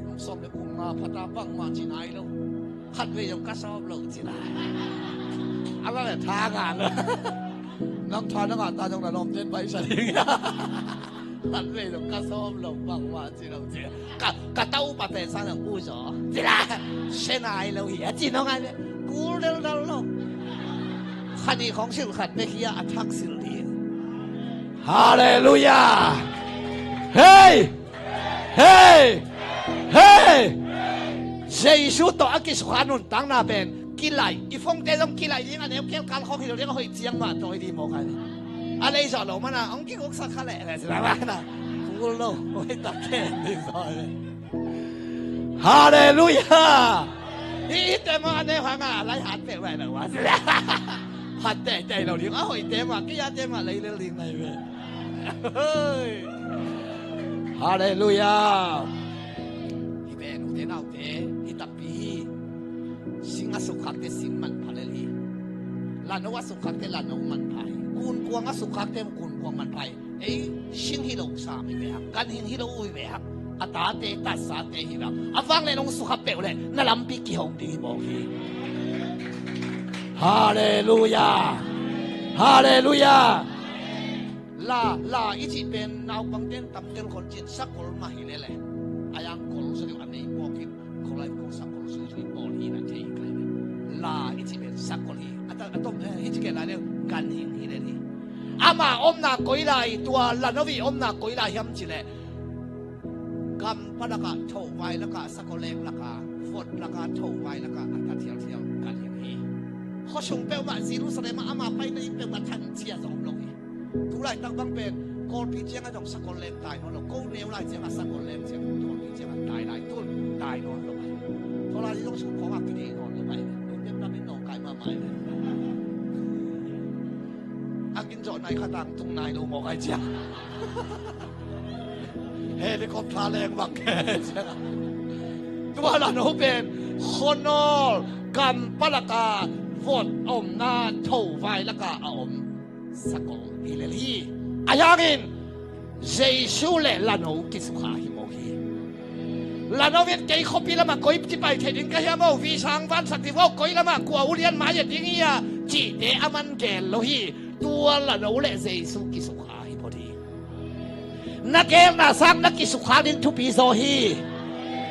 Kum sawm le kum nga phata bangmah ci nai lo. Khatvei zong ka sawm lo ci nai. A bang le tha nga lo. Nang tha na ngah ta zong na lawmte'n paisa ding. Khatvei zong ka sawm lo bangmah ci lo ci. Ka, ka tau pa pen sang zong u zaw ci la. Sia nai lo hi a ci nong a le. Kul deldal lo. Kha nih khawng silh khat bek hi a, a thak silh ding. Halleluiah. Hei! Hei! Hei! Jesu tawh a kisukha nuntakna pen kilaih. I phone-te zong kilaih ding, a neu kei kal khawng hi lo ding, a hoih ciang mah tawi ding mawk a ni. A lei zawh lo mana hong kiguksak kha leh, leh sila mana. Kul lo, hoih tak kei ding zawh leh. Halleluiah. Hihte mah a neu hang a, a lai hat peuh vai lo a. Hat teitei lo ding, a hoihte mah, kei a te mah lei lel ding lai ve. Halleluiah. Hi pen ute naute, hi takpi hi. Sing a sukkhakte sing manpha lel hi. Lano a sukkhakte lano manpha hi. Kunkuang a sukkhakte kunkuang manpha hi. Ei sing hi lo sam hi ve hang, ganhing hi lo uh hi ve hang. A tate tatsate hi ve hang. A vanglian hong sukha peuh leh na lampi kihong ding hi mawk hi. Halleluiah. Halleluiah. La, la i cih pen naupangte'n tamtel khol cin sakol mah hi lele. A yang kol sa deuh a nei pawk in kholai ko sakol sui sui pawl hi na thei kai ve. La i cih pen sakol hi. A ta, a tom, eh, hi cih kei lai deuh ganhing hi lele hi. Ama omna koi lai, tua Lano i omna koi lai hiam cih leh Kampalakah, thovai lakah, sakoleng lakah, vot lakah, thovai lakah a ta thialthial ganhing hi. Khuasung peuhmah Jerusalem ah ama paina inn peuhmah than cia zong om lo hi. Tulaitak bang pen Kawlpi ciangah zong sakolleng tai nawn lo, ko neu lai ciangah sakolleng ciang Kawlpi ciangah tai lai tun tai nawn lo hi. Tua lai zong sung khawngah kidei nawn lo hi. Nunnem namin nawngkai mahmah hi. A kin zawh nai khatang tung nai lo mawk ai ciang. Helicopter leng bang khe ciang. Tua Lano pen khuanawl, kampalakah, vot omna, thovai lakah a om sakol hi lel hi. A hiangin Jesu le Lano kisukha hi mawk hi. Lano in kei khuapi lamah koi ci pai thei ding ka hiam aw, visa hong vansak ding aw, koi lamah kua ulian mai a ding hi a cihte a man gel lo hi. Tua Lano le Jesu kisukha hi phot hi. Na gelna sang na kisukha ding thupi zaw hi.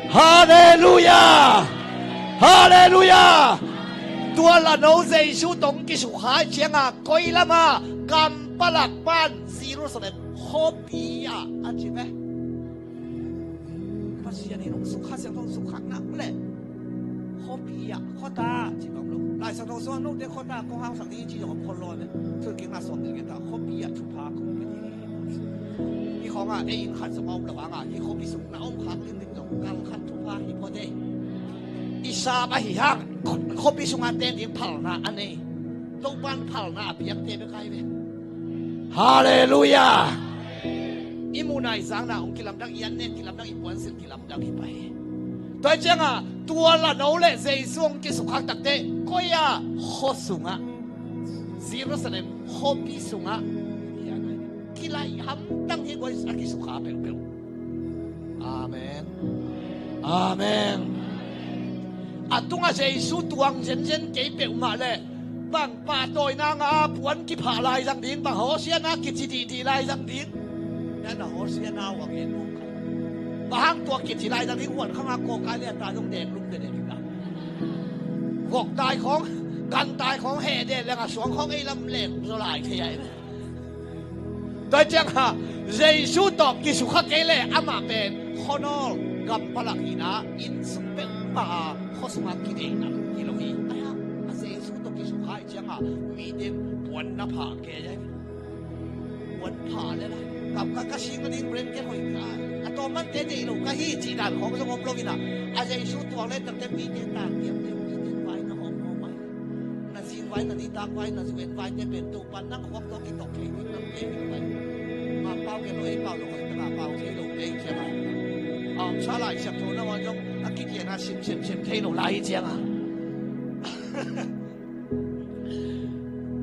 Halleluiah. Halleluiah. Tua Lano Jesu tawh kisukha ciangah koi lamah kampalak pan Jerusalem khuapi ah a ci ve. Pasian in hong sukha, Siangtho sukha nak le khuapi ah khuata ci bang lo. Lai Siangtho sung note khuata kong hausak ding ci zong a phot lo ne. Thil kikna sawm ding ta khuapi ah thupha kong pe ding. Hi khawngah ei inn khat zong a om lo hangah hi khuapi sung na om khak ding ding zong kal khat thupha hi phot ei. I sap ahi hang khuapi sungah ten ding phalna a nei. Topan phalna a piakte bek ai ve. Halleluiah. I muhna i zakna hong kilamdang, i an nek kilamdang, i puansilh kilamdang hi pah hi. Tua hi ciangah tua Lano le Jesu hong kisukhak takte koi ah khua sungah, Jerusalem khuapi sungah kilaih hamtang hi, koi a kisukha peuhpeuh. Amen. Amen. A tungah Jesu tuang zenzen kei peuhmah le bang pahtawina ngah a puan kiphah lai zang ding, bang Hosiana kici dihdih lai zang ding. Nana Hosiana wang en mawk. Bang hang tua kici lai zang ding, huan khangah kawkai le a ta zong dek lum dede ding a. Vok tai khawng, kan tai khawng heh dek leng a suang khawng ei lam leng zaw lai thei a. Tua ciangah Jesu tawh kisukha kei le amah pen khuanawl kampalak hina, inn sung peuhmah a khua sungah kideihna hi lo hi. Ahi hang a Jesu tawh kisukha hi ciangah mite in puan na phah kei a, puan phah le lai. Ka, ka, ka sing nading blanket hoih ka, a tawm mante nei lo ka hi cih dan khawng zong om lo in ah, a Jesu tuak le takte mite tan tiam tiam, mite vai na hawm hawm ai. Na zing vai, na nitak vai, na zu en vaite pen Topa'n nang khuak tawh kitok thei ding nam te hi lo ai. Mangpau gen lo, ei pau lo hoih taka pau thei lo te hi ciang ai. A omsa lai siangtho nangawn zong a kitian a sim sim sim thei lo lai hi ciang a.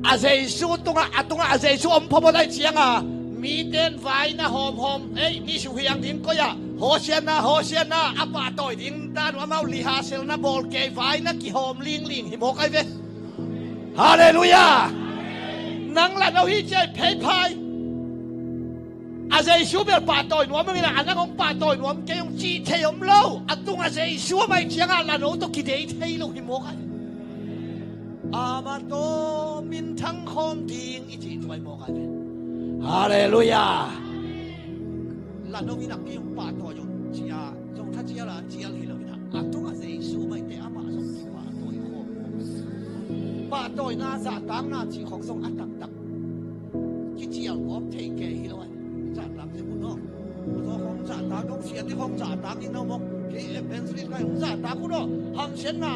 A Jesu tungah, a tungah a Jesu om phawt phawt ahih cianga, mite'n vai na hawmhawm, ei, mi suhiang ding koi-ah, Hosianna, Hosianna, a pahtawi ding dan uh amau lihaselna bawl kei vai na kihawm lingling hi mawk ai ve. Halleluiah. Nang la no hi ciai pheiphai. A Jesu bel pahtawi nuam hangin a nang hong pahtawi nuam kei hong cih thei om lo. A tungah Jesu a mai ciangah la no tawh kidei thei lo hi mawk ai. Amah tawh minthang khawm ding i cih tuai mawk ai ve. Halleluiah. La no in a kei hong pahtawi uh cia zong tha cial a cial hi lo in a, a tungah Jesu maite amah zong kipahtawi khawm. Pahtawina zahtakna cih khawk zong a taktak kicial kawm thei kei hi lo ai. Zahtak zia mun aw. Pu zaw khawng zahtak dong, siate khawng zahtak in no mawk. Kei evangelist kai hong zahtak hun aw. Hamsiatna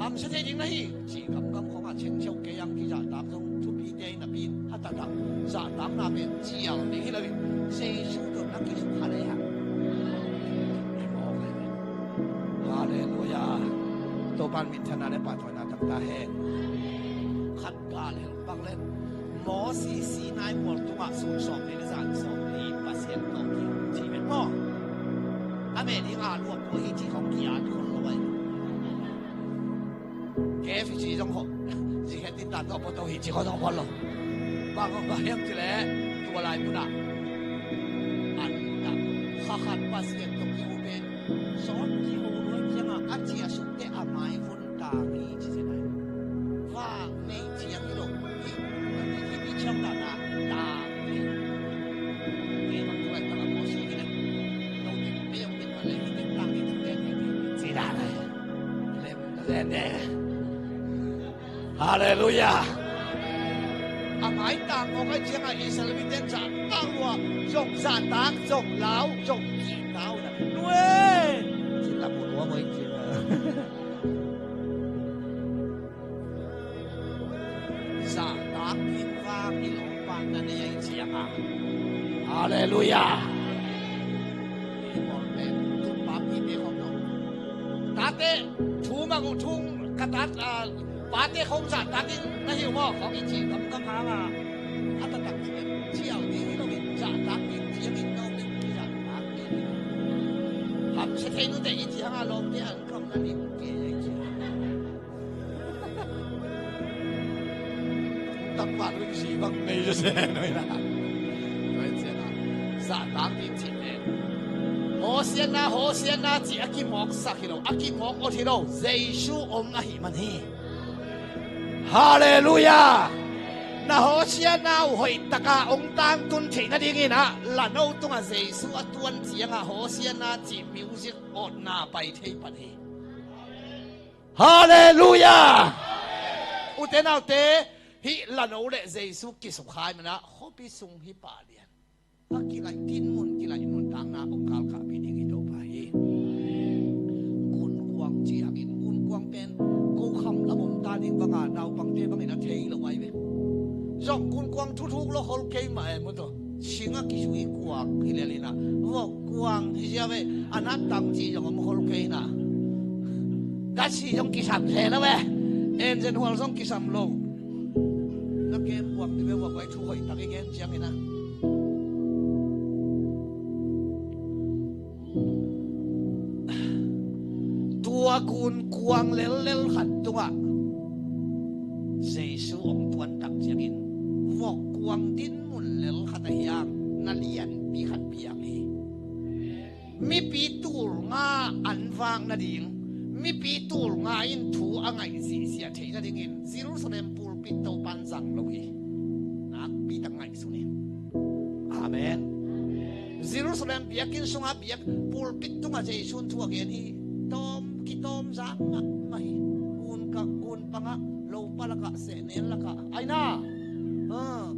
hamsia thei ding na hi cih gamgam khawngah chengcheu kei ang kizahtak zong thupite in a pi in a taktak zahtakna pen cial ding hi lo in Jesu tawh na kisukha le hang. Halleluiah. Topa'n minthanna le pahtawina tang ta hen. Khat gal hel bang le Mosi Sinai mual tungah sun sawm li le zan sawm li Pasian tawh kihong ci vet maw? A meh ding a luak kua hi ci khong ki-at khol lo ai. K F C zong hawh. Zikhen tin dan tawh pawt to hi ci khong zong hawh lo. Bang hawh bang hiam ci leh tua lai munah an dak kha khat Pasian tawh kiho pen sawn kiho luai ciangah a cia sukte a mai vun tang hi ci zen ai. Vang nei ciang hi lo hi. Hi hi ciang dan a tang hi. Kei bang tua ai tang a Mosi hi le. Lo ding pei ong ding a le hi ding tang hi ding ding hi ding ci dan ai. Lem na zen ne. Halleluiah. A maitang mawk ai ciangah Israel mite'n zahtak lua zong zahtak zong lau zong kihta uh na nuai. Cin lam uh lua mawh ai ciangah zahtak ding vang i lawmpa na nei ai ciangah. Halleluiah. I bawl pen tun papi te khawm lo. Tate thu mang uh thung ka tat a Pate khong zahtak in na hi uh maw? Khong in ci gamgam hang a, a taktak ciau ding hi lo in zahtak ding ciangin na om ding zahtak ding hi lo. Hamsia thei nute in ci hang a lawmte an kam na lim ke a in ci. Takpat uh in ci bang nei zo se no in a. Tua in ci hang a zahtak ding ci te. Hosianna, Hosianna ci a kimawksak hi lo, a kimawk awt hi lo. Jesu om ahih man hi. Halleluiah. Na Hosianna uh hoih taka hong tangtun theih nadingin ah lano tungah Jesu a tuan ciangah Hosianna cih music awtna pai thei pan hi. Halleluiah. Ute naute, hih lano le Jesu kisukha ahih manah khuapi sung hih pah lian a kilaih dinmun, kilaih nuntakna hong kalkahpih ding hi Topa hi. Gunkuang ci hangin gunkuang pen ko kham lam om ta ding banga naupangte bangin a thei lo ai ve. Zong gunkuang thuthuk lo hol kei mah e maw tawh. Sing a kizui kuang hi lel in a vok kuang hi zia ve. A nat tam ci zong om hol kei in a. Gas hi zong kisam hle lo ve. Engine hual zong kisam lo. Na kem kuang ni ve, ua kuai thu hoih tak i gen ciangin a. Tua gunkuang lellel khat tungah Jesu hong tuan tak ciangin vok kuang dinmun lel khat a hiang na lianpi khat piang hi. Mipi tul nga an vak nading, mipi tul nga in thu a ngaih zihziah theih nadingin Jerusalem pulpit Topan zang lo hi. Nakpi tak ngaihsun in. Amen. Jerusalem biakinn sungah biak pulpit tungah Jesu'n thu a gen hi. Tawm, kitawm zak mahmah hi. Gun ka, gun pangah, lopa lakah, sehnen lakah. Aina. Ah.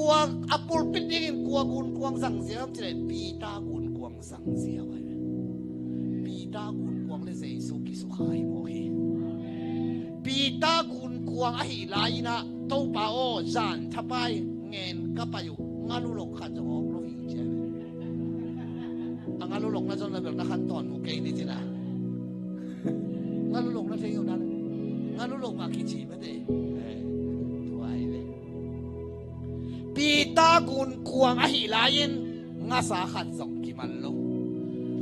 Kuang a pulpit dingin kua gunkuang zang ziau hiam cih leh Peter gunkuang zang ziau ahi ve. Peter gunkuang le Jesu kisukha hi mawk hi. Peter gunkuang ahih lai-in ah, Topa aw, zan thapai ngen ka pai uh, ngalulok khat zong a awk lo hi ci ahi ve. A ngalulok na zon na bel na khan tawn mu kei ni ci na. Ngalulok na thei uh na. Ngalulok a kici mate. Eh, tua ahi ve. Peter gunkuang ahih lai-in ngasa khat zong kiman lo.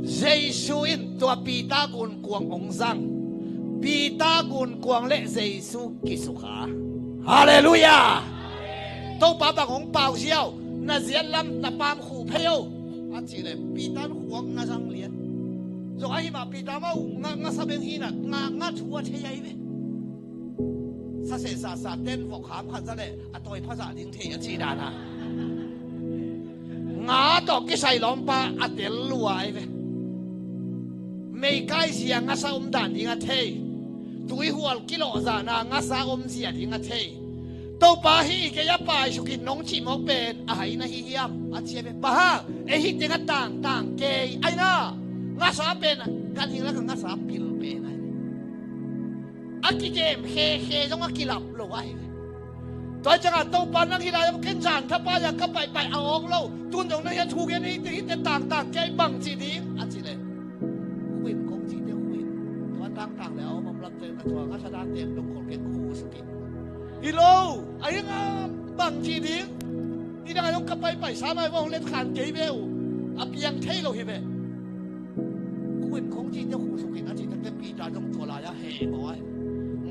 Jesu in tua Peter gunkuang hong zang. Peter gunkuang le Jesu kisukha. Halleluiah. Topa bang hong pau ziau, na ziat lam na paam khuh phei o, a cih leh Peter in khuak na zang lian. Zong ahi mah Peter mah uh nga, ngasa beng hi na, nga, nga thu a thei ahi ve. Saseh sasa ten vok ham khat za leh a tawi phazah ding thei a cih dan a. Nga tawh kisai lawmpa a tel lua ahi ve. Meikai zia ngasa om dan ding a thei. Tuihual kilawh zahna ngasa om zia ding a thei. Topa hih kei a paisukin nong cih mawk pen a hai na hi hiam a ci ahi ve. Bang hang ei hih teng a tangtang kei ahi na. Ngasa pen ganhing lak a ngasa pil pen ahi. A kikem khekhe zong a kilap lo ahi ve. Tua ciangah Topa nang hih lai-ah ken zan thapai-a ka paihpaih a awk lo. Tun zong nang hih a thu gen hihte hihte tangtang kei bang ci ding a cih leh, khuin kong cihte khuin. Tua tangtang le a om om lamte na tua ngasa dante dong khol ken khu sukin. Hi lo, a hi nga bang ci ding. Nidang a zong ka paihpaih sa mai vong let khan kei ve uh. A piang thei lo hi ve. Khuin kong cihte khu sukin a cih takte Peter zong tua lai-ah heh maw ai.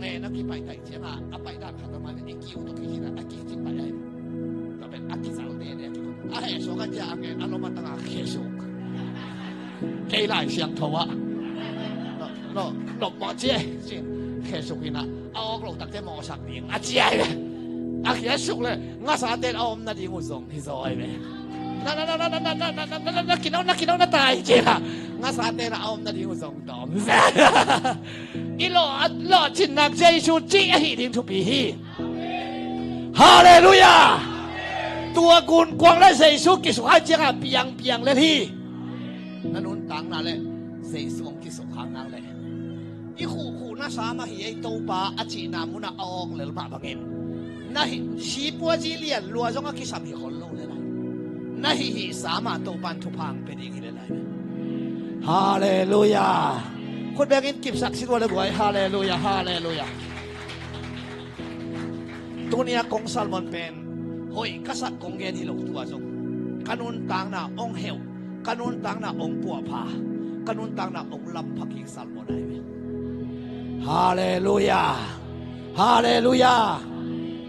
Ngen a kipaih taih ciangah a paih dan khat a mai ve i kiu tawh kikhin a a kici paih ai. Tua pen a kizal dede a kikun a heh suak a cia a ngen a lom a tangah khesuk. Kei Lai Siangtho ah. No, no, no, maw cia cin khesuk inah a awk lo takte mawhsak ding a cia ai ve. A khesuk le ngasa ten a om nading uh zong hi zaw ai ve. Na, na, na, na, na, na, na, na, na, na, na, kinau, na, kinau, na tai cila. Ngasa ten a om nading uh zong dawm. I lawh, a lawhcinnak Jesu cih ahi ding thupi hi. Halleluiah. Tua gunkuang le Jesu kisukha ciangah piang, piang lel hi. Na nuntakna le Jesu hong kisukha nak le i khuhkhuhna sam ahi ei Topa a cihna munah a awk lel mah bangin na hih sipua zi lian lua zong a kisam hi khol lo le lai. Na hih hih sam ah Topa in thupha hong pia ding hi le lai. Halleluiah. Khut bengin kipsak sit ua le guai. Halleluiah, halleluiah. Tunia kong sermon pen hoih ka sak kong gen hi lo tua zong ka nuntakna hong heuh, ka nuntakna hong puahpha, ka nuntakna hong lampha kik sermon ahi ve. Halleluiah. Halleluiah.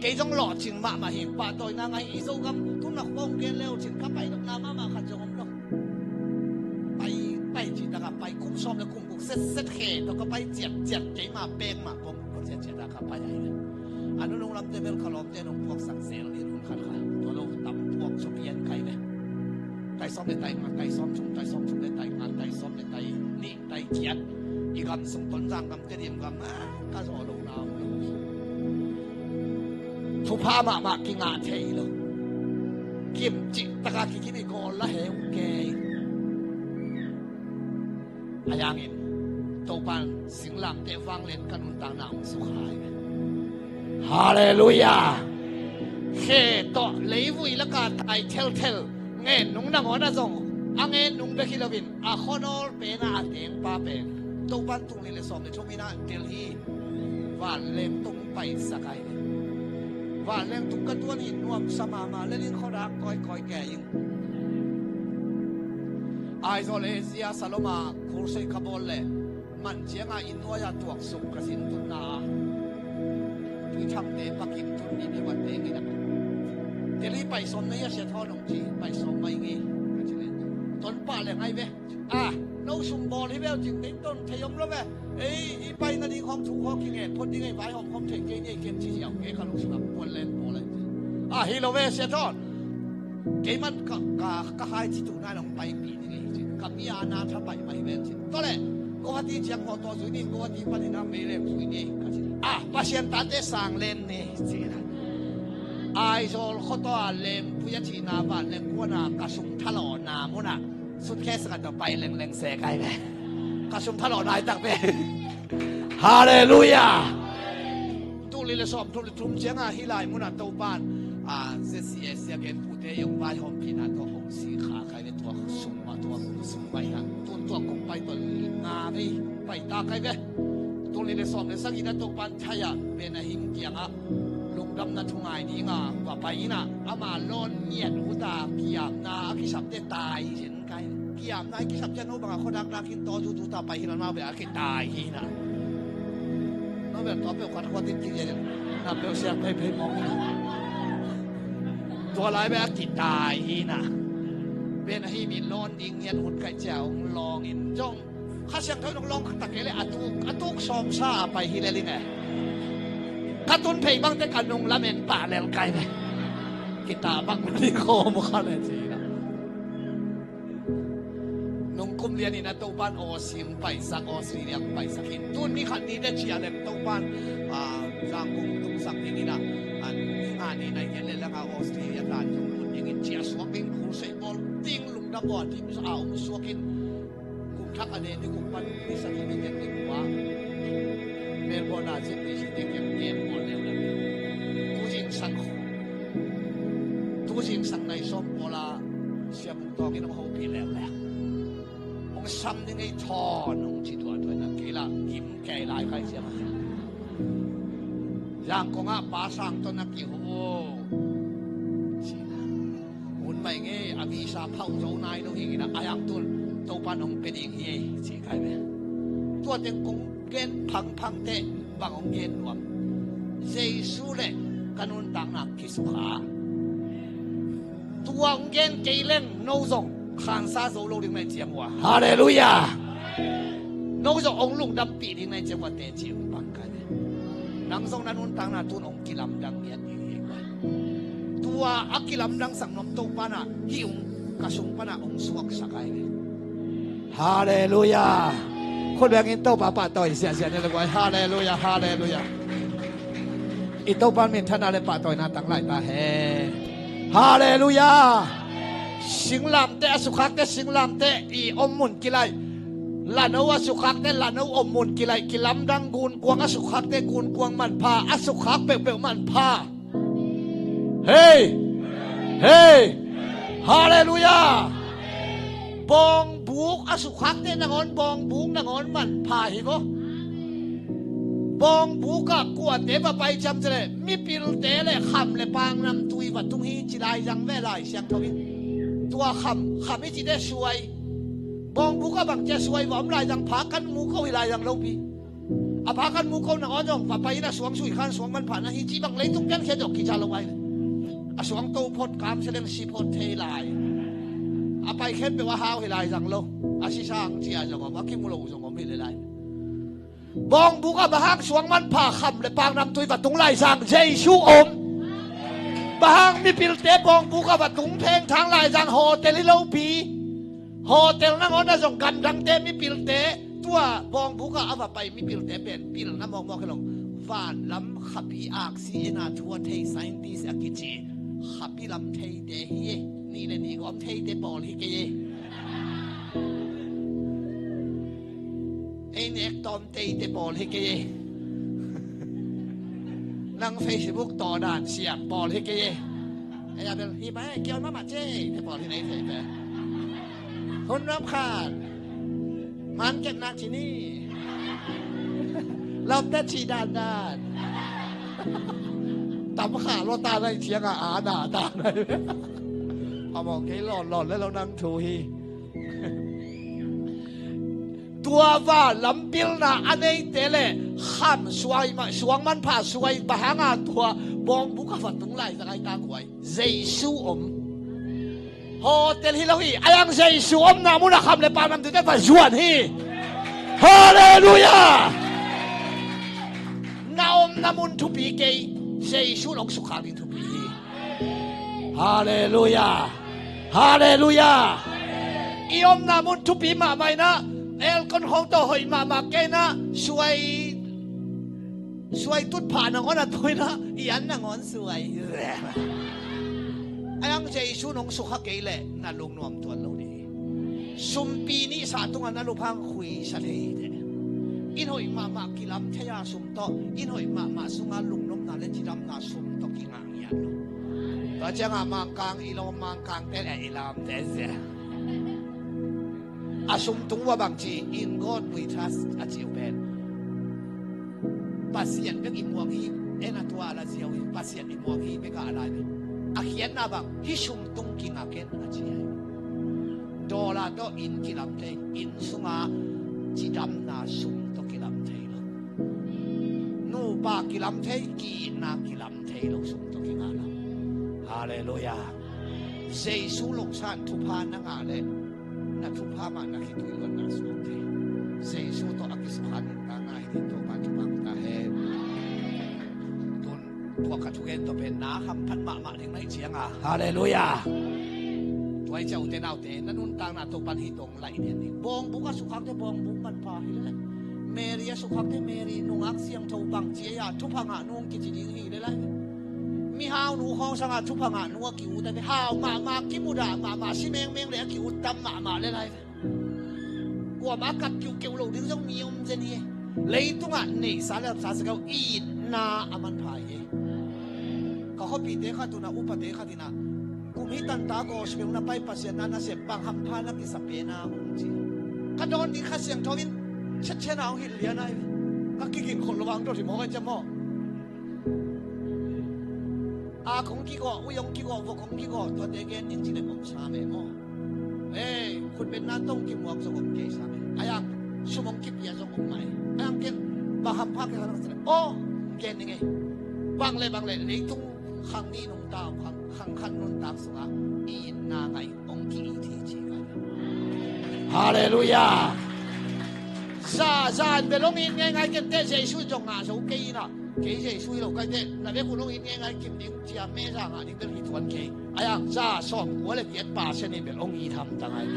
Kei zong lawhcing mahmah hi. Pahtawina ngai i Zogam tun nak pawng gen leu cin ka pai lokna mahmah khat zong om lo. Pai, pai cih takah pai kum sawm le kum guk setset khe tawh ka pai ciatciat keima pek mah pawng ka ciatciat a ka pai ahi ve. A nunung lamte bel ka lawmte nong puaksak zel in hun khat kha tua lo tam puak supian kai ve. Tai sawm le tai nga, tai sawm thum, tai sawm thum le tai nga, tai sawm le tai nih, tai kiat. I gam sung Tonzang gam Tedim gam ah ka zawh lo na om lo. Thupha mahmah kingah thei lo. Kimcih taka kikim i gawl la heu kei. A yangin Topan singlamte vanglian ka nuntakna hong sukha hi. Halleluiah. Khe tawh leivui laka tai thelthel ngen nung nangawn a zong a ngen nung bek hi loin a khuanawl pena a tengpa pen Topan tung nih le sawm le thum inah Delhi vanleng tung paisak ahi. Vanleng tung ka tuan hi nuamsa mahmah le ling khuadak kawikawi kei ing. Aizawl Asia Saloma khulsei ka bawl le man cianga inn nuai-a tuaksuk ka sin tunna a Tuithangte pakim tun ni phevatte nginah Delhi paisawm na hia sia thawn hong ci paisawm mai ngei ka ci le tonpah le ngai ve. A no sum bawl hi veu cin tei ton thei om lo ve. Ei i pai nading hong thu hong kingen phot ding ei vai hong hong thei kei ni ei kem ci ziau kei ka lungsungah puan len pawl ai. A hi lo ve sia thawn. Keiman ka, ka, ka hai ci tu nai long pai pi ding ei cin ka mi a na tha pai mai ven cin. Tole Guwahati ciang hawh tawh zui ni Guwahati panin a mei lem zui ni ka cin. A Pasian tate sang len ni cin. Aizawl khuataw a lengpui a cihna vanleng kuana ka sung thalawhna munah suitcase khat tawh pai lengleng se kai ve. Ka sung thalawh nai tak ve. Halleluiah. Tul nih le sawmthum le thum ciangah hih lai munah Topan, a, Z C S a gen pute i hong vaihawmpihna tawh hong sikha kai ve. Tua sung mah, tua sung mah hi a, tun tua kong pai tawh nga vei pai ta kai ve. Tul nih le sawm le sagihna Topan thai-ah Benahim kiangah lungdamna thu ngai dinga va pai inah, ama lawn ngiat uta kiamna a kisapte tai zin kai. Kiamna a kisap cian uh bangah khuadak dak in taw zuzuta pai hi lo, mau beh a kitai hi inah. Nobel tua peuh khat khuat in kizia in na peuh siang pei pei mawng inah. Tua lai beh a kitai hi inah. Benahim in lawn ding ngiat ut kai cia hong lawng in zong Kha Siangtho in hong lawng kha ta kei le a tuk, a tuk sawmsa a pai hi lel ing e. Ka tun phei bangte ka nung lamen pah lel kai ve. Kita bak mani khawm kha le ci inah. Nung kum lian inah Topan Aussie hong paisak, Australia hong paisak in. Tun mi khat nite cia leng Topan, a, Zangkong tungsak ding inah, a, ni nga ni nai gen le langa Australia tan zong lut ding in cia suak ding, crusade bawl ding, lungdam bawl ding a hong suak in. Kum thak a ne ni kum pan ni sak hi ni gen ni kum a. Melbourne a zin ni si ni gen gen bawl leuleu. Tu zingsang khu. Tu zingsang nai sawm pawl a Sia Mung Tawng in hong hopih leuleu. Hong sam ding ei thawn hong ci tuahtuah inah kei lah gim kei lai kai ciang. Zangkong ah Pa Sang tawh na kiho. Ci inah. Hun mai nge a visa phauh zo nai lo hi inah a yang tun Topan hong pia ding hi ei ci kai ve. Tua teng kong gen phangphang teh bang hong gen nuam. Jesu le ka nuntakna kisukha. Tua hong gen kei leng no zong khansa zo lo ding nai ciang uh a. Halleluiah. No zong hong lungdampih ding nai ciang uh a teci hong pang kai ve. Nang zong na nuntakna tun hong kilamdang ngiat ding hi. Tua a kilamdangsak nuam Topan ah hih hong ka sung panah hong suaksak ai ve. Halleluiah. Khut bengin Topa pahtawi siahsiah ni le guai. Halleluiah, halleluiah. I Topan minthanna le pahtawina tang lai ta hen. Halleluiah. Singlamteh a sukhakte singlamteh i om mun kilaih. Lano a sukhakte lano om mun kilaih. Kilamdang gunkuang a sukhakte gunkuang manpha, a sukhak peuhpeuh manpha. Hei! Hei! Halleluiah! Bawngbuk a sukhakte nangawn bawngbuk nangawn manpha hi vaw. Bawngbuk ah kuate va pai ciam cileh mipilte le kham le pangnam tui va tung hi ci laizang ve Lai Siangtho in. Tua kham, kham i cite suai. Bawngbuk ah bangcia suai va om laizang pha kan mu ko hi laizang lopi. A pha kan mu ko nangawn zong va pai in a suang sui khan suang manpha na hi cih bang leitung piankhia zong kiza lo ai. A suang to phot kam se leng si phot thei lai. A pai khempeuh a hau hi laizang lo. A sisang cia zong om, a kimu lo zong om hi le lai. Bawngbuk ah bang hang suang manpha kham le pangnam tui va tung laizang Jesu om. Bang hang mipilte bawngbuk ah va tung phengthang laizang hotel hi lopi. Hotel nangawn a zong gamdangte mipilte tua bawngbuk ah a va pai mipilte pen pilna mawkmawk hi lo. Vanlam khapi aksi ena thu a thei scientist a kici khapi lam theite hi e. Nih le nih gawm theite pawl hi kei e. Ei nek tawm teite pawl hi kei e. Nang Facebook tawh dan siam pawl hi kei e. Ei a bel hi pai kion mama ce te pawl hi nei thei pe. Hun ram khan man kep nak ci ni. Lam te ci dan dan. Tam kha lo ta nai ciang a a na ta nai. A mawng kei lon lon le lo nang thu hi. Tua va lampilna a neite le kham suai ma suang manpha suai bang hanga tua bawngbuk a va tung lai zang ai ta kuai Jesu om. Hotel hi lo hi a yang Jesu omna mun a kham le pangnam tuite va zuan hi. Halleluiah. Na omna mun thupi kei Jesu nong sukha ding thupi hi. Halleluiah. Halleluiah. I omna mun thupi mahmah inah elkon khong tawh hoih mahmah kei inah suai Suai tutphah nangawn a tawina i an nangawn suai. Ahi hang Jesu nong sukha kei leh na lungnuam tuan lo ding hi. Sumpi nihsa tungah na lup hang khuisa thei hi teh. Inn hoih mahmah kilam thei a sum tawh, inn hoih mahmah sunga lungnopna le cidamna sum tawh kingah ngiat lo. Tua ciangah Mangkang i lawm, Mangkangte le i lamte zia. A sum tung uh a bangci, "In God we trust," a ci uh pen Pasian bek i muang hi, en a tua a la ziau hi, Pasian i muang hi bek a la hi. A khiatna bang, hih sum tung kingak en a ci hi. Dollar tawh inn kilam thei, inn sunga cidamna sum tawh kilam thei lo. Nupa kilam thei, ki-itna kilam thei lo sum tawh kingah lo. Halleluiah. Jesu lungsan thupha na ngah leh na thupha mah na khitui luatna suak thei. Jesu tawh a kisukha nuntakna hi ding Topa thupha ta hen. Tun tua ka thugen tawh pen na hamphat mahmah ding na hih cianga. Halleluiah. Tua hi ciah ute naute, na nuntakna Topa in hih tawh hong laih lian ding. Bawngbuk a sukhakte bawngbuk manpha hi lel lai. Mary a sukhakte Mary nungak siangtho bangci a thupha ngah nu hong kici ding hi lel lai. Mihau nu khawng sanga thupha ngah nu a ki-ut a ve, hau mahmah, kimudah mahmah, si mengmeng le a ki-ut tam mahmah lel lai. Kuamah a kap kiuhkeuh lo ding zong mi om zen hi. Leitungah neihsa le hamsa sak uh itna a manpha hi. Ka khuapite khat un ah, upate khat in ah, kum hi tanta gospel na pai, Pasian na na sep, bang hampha na kisa pen a, hong ci. Ka dawn ding Kha Siangtho in chetchen a hong hilh lian a hi. Ka kigin khol lo a hong dot hi maw, ka ci maw. A kong kigawh, ui hong kigawh, vok hong kigawh, tuate gen ding ci le om sa meh maw. Ei, khutbetna tawh hong kimuak zong om kei sa meh. Ahi hang sum hong kipia zong om mah hi. Ahi hang ken bang hampha kei kha na ka ci le, aw, gen ding ei. Bang le bang le leitung khang nih nuntak, khang, khang khat nuntak sungah i itna ngaih hong ki-it hi ci ka hi. Halleluiah. Za, za in bel hong it ngeingai ken teh, Jesu in zong ngah zo kei in ah. Kei Jesu hi lo ka hi teh, na vek un hong it ngeingai kim ding cia meh za ngah ding bel hi tuan kei. Ahi hang za sawmkua le giat percent in bel hong it hamtang ahi.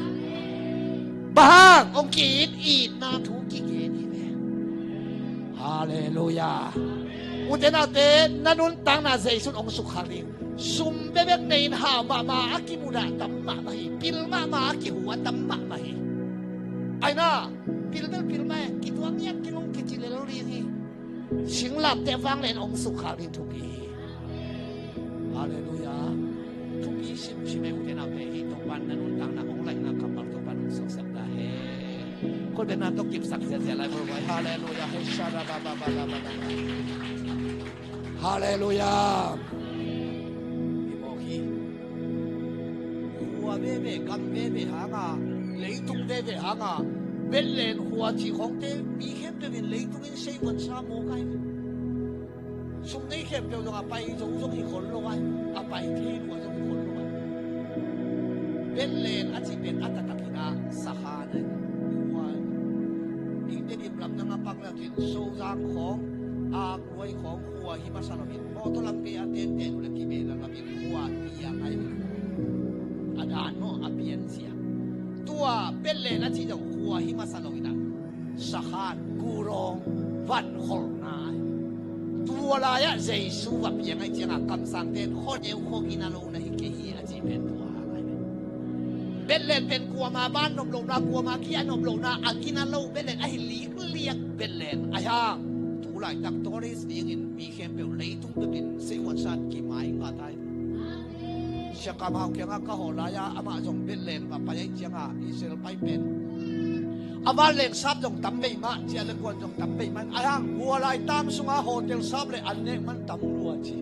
Bang hang hong ki-it, itna thu kigen hi ve. Halleluiah. Ute naute, na nuntakna Jesu in hong sukha ding. Sum bekbek nei in hau mahmah a kimudah tam mahmah hi. Pil mahmah a kihua tam mahmah hi. Aina, pil bel pil mah e, kituak ngiat kei hong kici lel ding hi. Singlamteh vang le in hong sukha ding thupi hi. Halleluiah. Thupi simsim e ute naute, hih Topa'n na nuntakna hong laihna kammal Topa'n hong suaksak ta hen. Khutbetna tawh kipsak ziahziah lai, bro, bro. Halleluiah. Hei, sha, ra, ba, ba, ba, ra, ba, ba, ba. Halleluiah. I mawk hi. Khua veve, gam veve hanga, leitung veve hanga, Bethlehem khua cih khawngte mi khempeuh in leitung in seivuan sa mawk ahi. Sum nei khempeuh zong a pai zo zong hi khol lo ahi. A pai thei lua zong hi khol lo ahi. Bethlehem a cih pen a taktak hi na, sakhan ahi. Khua ahi. Ite dim lam nang a pak le a cin Sozang khawng, a kuai khawng khua hi masa lo in. Mawtaw lam kei a tenten uh le kibeh lam lam in khua piang ahi. A dan maw a pianzia. Tua Bethlehem a cih zong khua hi masa lo in a. Sakhan, kurawng, van kholhna ahi. Tua lai-ah Jesu va piang ahih ciangah kamsangte in khuaneu khua gina lo na hi kei hi a cih pen tua hang ahi. Bethlehem pen kuama ban nop lohna, kuama kia nop lohna a gina lo Bethlehem ahi likliak Bethlehem ahi hang. Tu laitak tourist dingin mi khempeuh leitung peuh in seivuan sa-in kimai ngat ahi. Siakam Hau kiangah ka hawh lai-a amah zong Bethlehem va pai ahih ciangah Israel pai pen a vanleng sap zong tam bei mah, cia le kuan zong tam bei mah. Ahi hang hua lai tam sunga hotel sap le an nek man tam lua ci.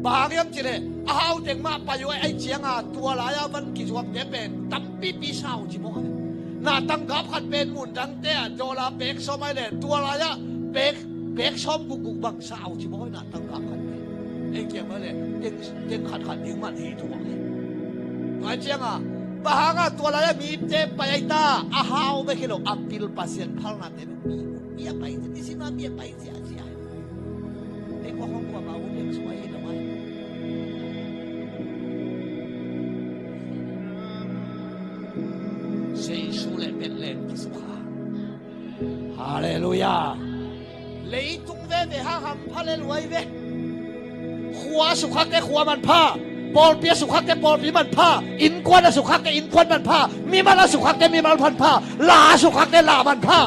Bang hang hiam cih leh a hau teng mah pai uh ahih ciangah tua lai-a van kizuakte pen tampipi sa uh ci mawk a. Na tangkap khat pen mun dangte ah dollar pek sawm ahih leh tua lai-ah pek, pek sawm gukguk bang sa uh ci mawk a, na tangkap khat pen. Ei kiang mah leh teng, teng khatkhat ding man hi tua mah. Tua ahih ciangah bang hangah tua lai-ah mite pai ahi ta, a hau bek hi lo, a pil Pasian phalnate bek mi, mi a pai ci, mi sima mi a pai ci a ci a. Ei kua hong kua ma uh leng suai hi lo mah. Jesu le Bethlehem kisukha. Halleluiah. Leitung veve hang hampha le luai ve. Khua a sukhatte khua manpha, pawlpi a sukhatte pawlpi manpha, innkuan a sukhatte innkuan manpha, mimal a sukhatte mimal manpha, la a sukhatte la manpha.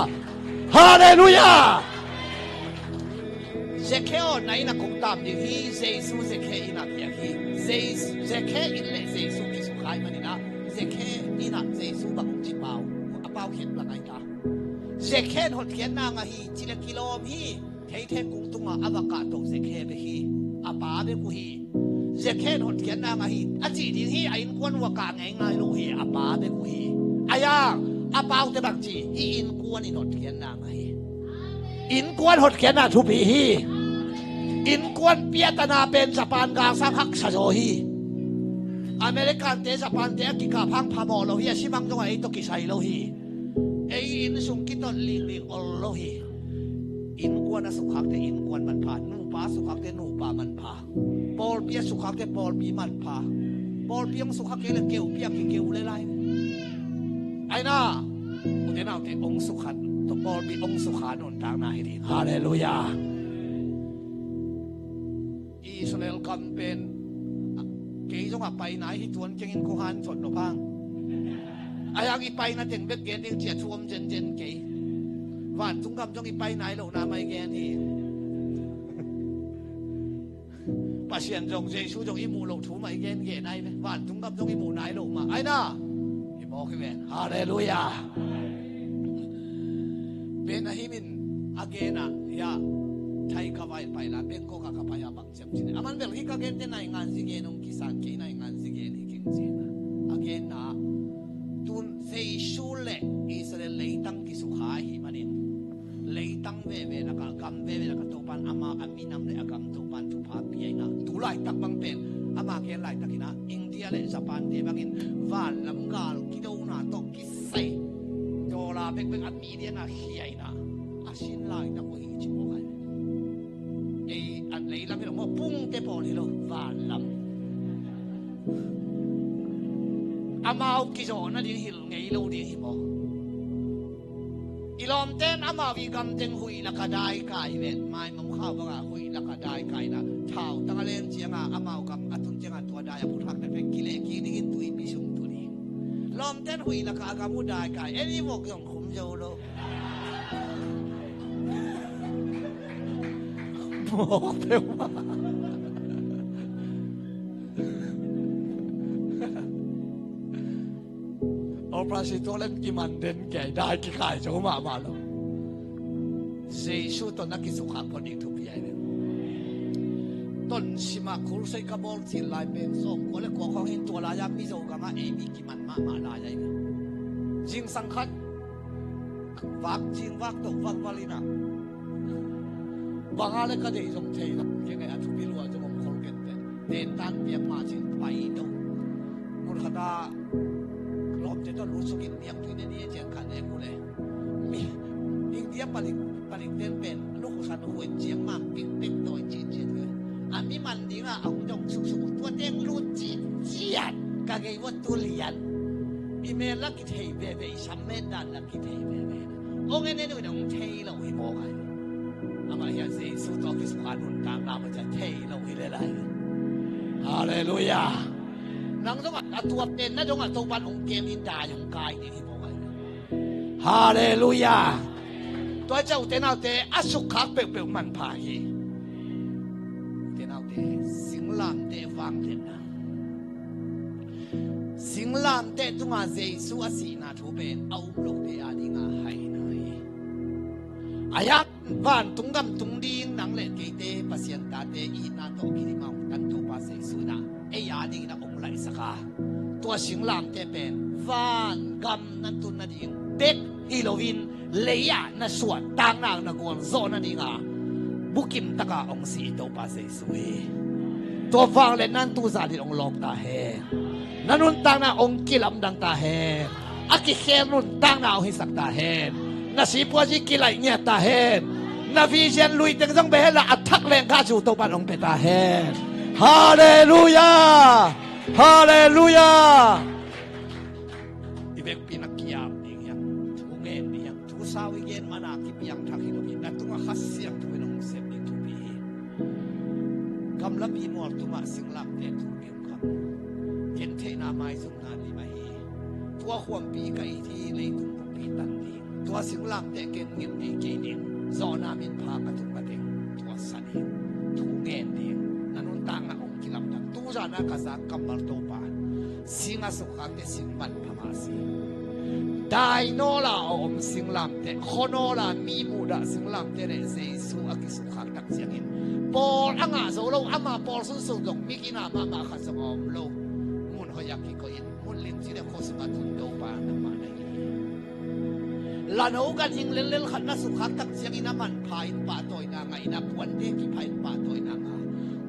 Halleluiah. Zekhe aw, na inn ah kong tam ding hi. Jesu Zekhe inn ah piang hi. Jesu, Zekhe inn le Jesu kisukha ahih manin ah, Zekhe inn ah Jesu bang hong ci pau, a pau khempeuh la ngai ta. Zekhe in hotkhiatna ngah hi, ci le kilawm hi. Theithek kung tungah a va kahto Zekhe bek hi. A pa bek uh hi. Zekhe in hotkhiatna ngah hi, a cih ding hi. A innkuan uh a kah ngeingai lo hi. A pa bek uh hi. Ahi hang a paute bang ci? Hih innkuan in hotkhiatna ngah hi. Innkuan hotkhiatna thupi hi. Innkuan piatana pen Japan galsang haksa zaw hi. Americante Japante a kikap hang phamawh lo hi. A si mang zongah ei tawh kisai lo hi. Ei inn sung kiton liklik ol lo hi. Innkuan a sukkhakte innkuan manpha, nupa a sukkhakte nupa manpha, pawlpi a sukkhakte pawlpi manpha. Pawlpi hong sukhak kei le keupi a kikeu le lai. Aina, ute naute, hong sukha, tua pawlpi hong sukha nuntakna hi ding. Halleluiah. Israel gam pen kei zong a pai nai hi, tuan kengin kong han zot nop hang. Ahi hang i paina teng bek gen ding ci-a thu om zenzen kei. Vantung gam zong i pai nai lohna mah i gen hi. Pasian zong, Jesu zong i muh loh thu mah i gen gen ai ve. Vantung gam zong i muh nai loh mah. Aina, i mawk hi ven. Halleluiah. Benahim in a gen ah, ya, Thai ka vai pai la, Bangkok ah ka pai a bang ciam cin. Aman bel hih ka gente naingan zi gen hong kisan kei, naingan zi gen hi keng cin a. A gen ah, tun Jesu le Israel leitang kisukha ahih manin, leitang veve lakah, gam veve lakah Topa'n ama a minam le a gam Topa'n thupha pia in ah, tu laitak bang pen ama gen laitak in ah, India le Japan te bangin vanlam gal kidona tawh kisai, dollar bekbek a million a khia in ah, a sin laitak uh hi ci mawk ai. Ei, a leilam hi lo maw, pungte pawl hi lo, vanlam. Amau kizawh nading hilh ngei lo ding hi maw? I lawmte'n amau i gam teng huih lakah daikai ven, maimam khau bangah huih lakah daikai in ah, thautang a leng ciangah amau gam a tun ciangah tua dai a phuthak pekpek kileh kik dingin tuipi sung tu ding. Lawmte'n huih lakah a gam uh daikai, ei i vok zong khum zo lo. Mawk peuhmah. Operation tuak leng kiman den kei, dai kikai zo mahmah lo. Jesu tawh na kisukha pawh ding thupi ai ve. Tonsim ah crusade ka bawl cil lai pen sawmkua le kua khawng hin, tua lai-a Mizo gamah ei mi kiman mahmah lai ai ve. Zingsang khat vak, zing vak toh valval in ah, bang a le ka deih zong thei lo, kei ngai a thupi lua zong om khol kei teh. Tentan piak mah cin pai do. Mun khat a lawmte tawh lut sukin niangtui ne ni e ciang khat ne mu le. Mi India palik, palik ten pen lukhusan huan ciang mang pik pik dawi cin ciat ve. A mi man dingah a hong dong suksuk uh, tua teng lut cin ciat. Ka gei vua tu lian. I mel la kithei veve, i sam mel dan la kithei veve. Hong en en uh in hong thei lo hi mawk ai. Amah hiah Jesu tawh kisukha nuntakna mah ciah thei lo hi le lai. Halleluiah. Nang zongah a tua pen na zongah Topa'n hong kem in dai hong kai ding hi mawk ai. Halleluiah. Tua ciah ute naute, a sukkhak peuhpeuh manpha hi. Ute naute, singlamteh vangliatna. Singlamteh tungah Jesu a sihna thu pen a um lote a dingah haina hi. A hiang vantung gam tung ding nang le keite Pasian tate itna tawh kidim a hong tan Topa Jesu in ah ei a dingin a hong laihsak a, tua singlamteh pen van gam na tun nading bek hi loin, lei-ah na suahtakna na gualzawh nadinga bukim taka hong si i Topa Jesu hi. Tua vangliatna in tu zan in hong lawng ta hen. Na nuntakna hong kilamdang ta hen. A kikhel nuntakna hong hisak ta hen. Na sipuazi kilaih ngiat ta hen. Na vision lui teng zong beh hen la, a thak leng kha zu Topa'n hong pia ta hen. Halleluiah. Halleluiah. I vekpi na kiam ding hiam, thu ngen ding hiam, thu sau i gen mana kipiangthak hi lo hi, na tungah Kha Siangtho Gamla mimual tungah singlamteh thu mi om khang, gentheihna maizumna lim ahi. Tua khuampi ka it hi, leitung buppi tan ding. Tua singlamteh ken ngen ding kei ding. Zawhna minpha ka tung mateng tua sa ding. Thu ngen ding. Na nuntakna hong kilamdang. Tuzana ka zak kammal Topa, sing a sukkhakte sing manpha mah si. Dai nawla a om singlamteh, khua nawla mi muhdah singlamteh le Jesu a kisukkhak tak ciangin, pawl a ngah zo lo, ama pawl sunsun zong mi kina mahmah khat zong a om lo. Mun hoih a kikoih in, mun limci le khua sungah tun Topa nangmah na hi hi. Lano ganhing lellel khat na sukkhak tak ciangin a manpha in pahtawina ngah in, a puante kipha in pahtawina ngah.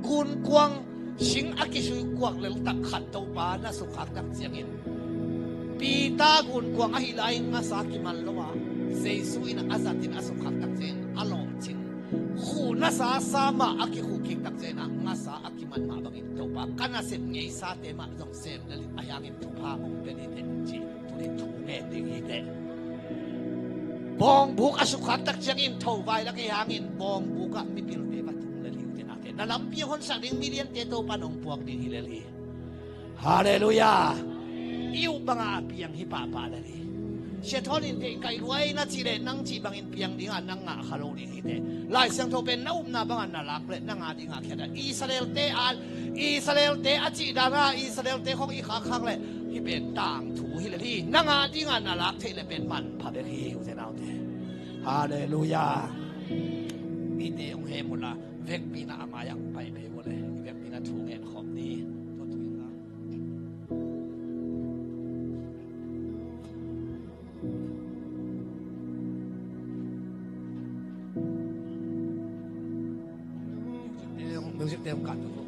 Gunkuang sing a kisui kuak lel tak khat Topa na sukkhak tak ciangin, Peter gunkuang ahi lai-in ngasa kiman lo a, Jesu in a zatin a sukkhak tak ciangin a lawhcin, khuh nasa sa mah a kikhuh kik tak ciangin a ngasa a kiman mah bangin Topa ka nasep ngeisate mah zong sem lel in, ahi hangin thupha hong pia ni teh ci. Tuni thu ngen ding hi teh. Bawngbuk a sukkhak tak ciangin tho vai lak ahi hangin bawngbuk ah mipilte va tung lel hi uh teh nate. Na lampi hong honsak ding miliante Topa nong puak ding hi lel hi. Halleluiah. I up banga a piang hi pahpah lel hi. Siathawnin deih kaih luai na cih leh nang cih bangin piang dinga nang ngah kha lo ding hi teh. Lai Siangtho pen na upna banga na lak leh nang a dinga khiat a, Israelte a, Israelte a cih dana Israelte khong i khakkhak leh hih pen tangthu hi lel hi. Nang a dinga na lak theih leh pen manpha bek hi, ute naute. Halleluiah. Mite hong hem unla, vekpi-in a mai-ah hong pai phei uh leh, vekpi-in a thu ngen khawm ni. Tua tu in la. Music te hong, music te hong kan tu.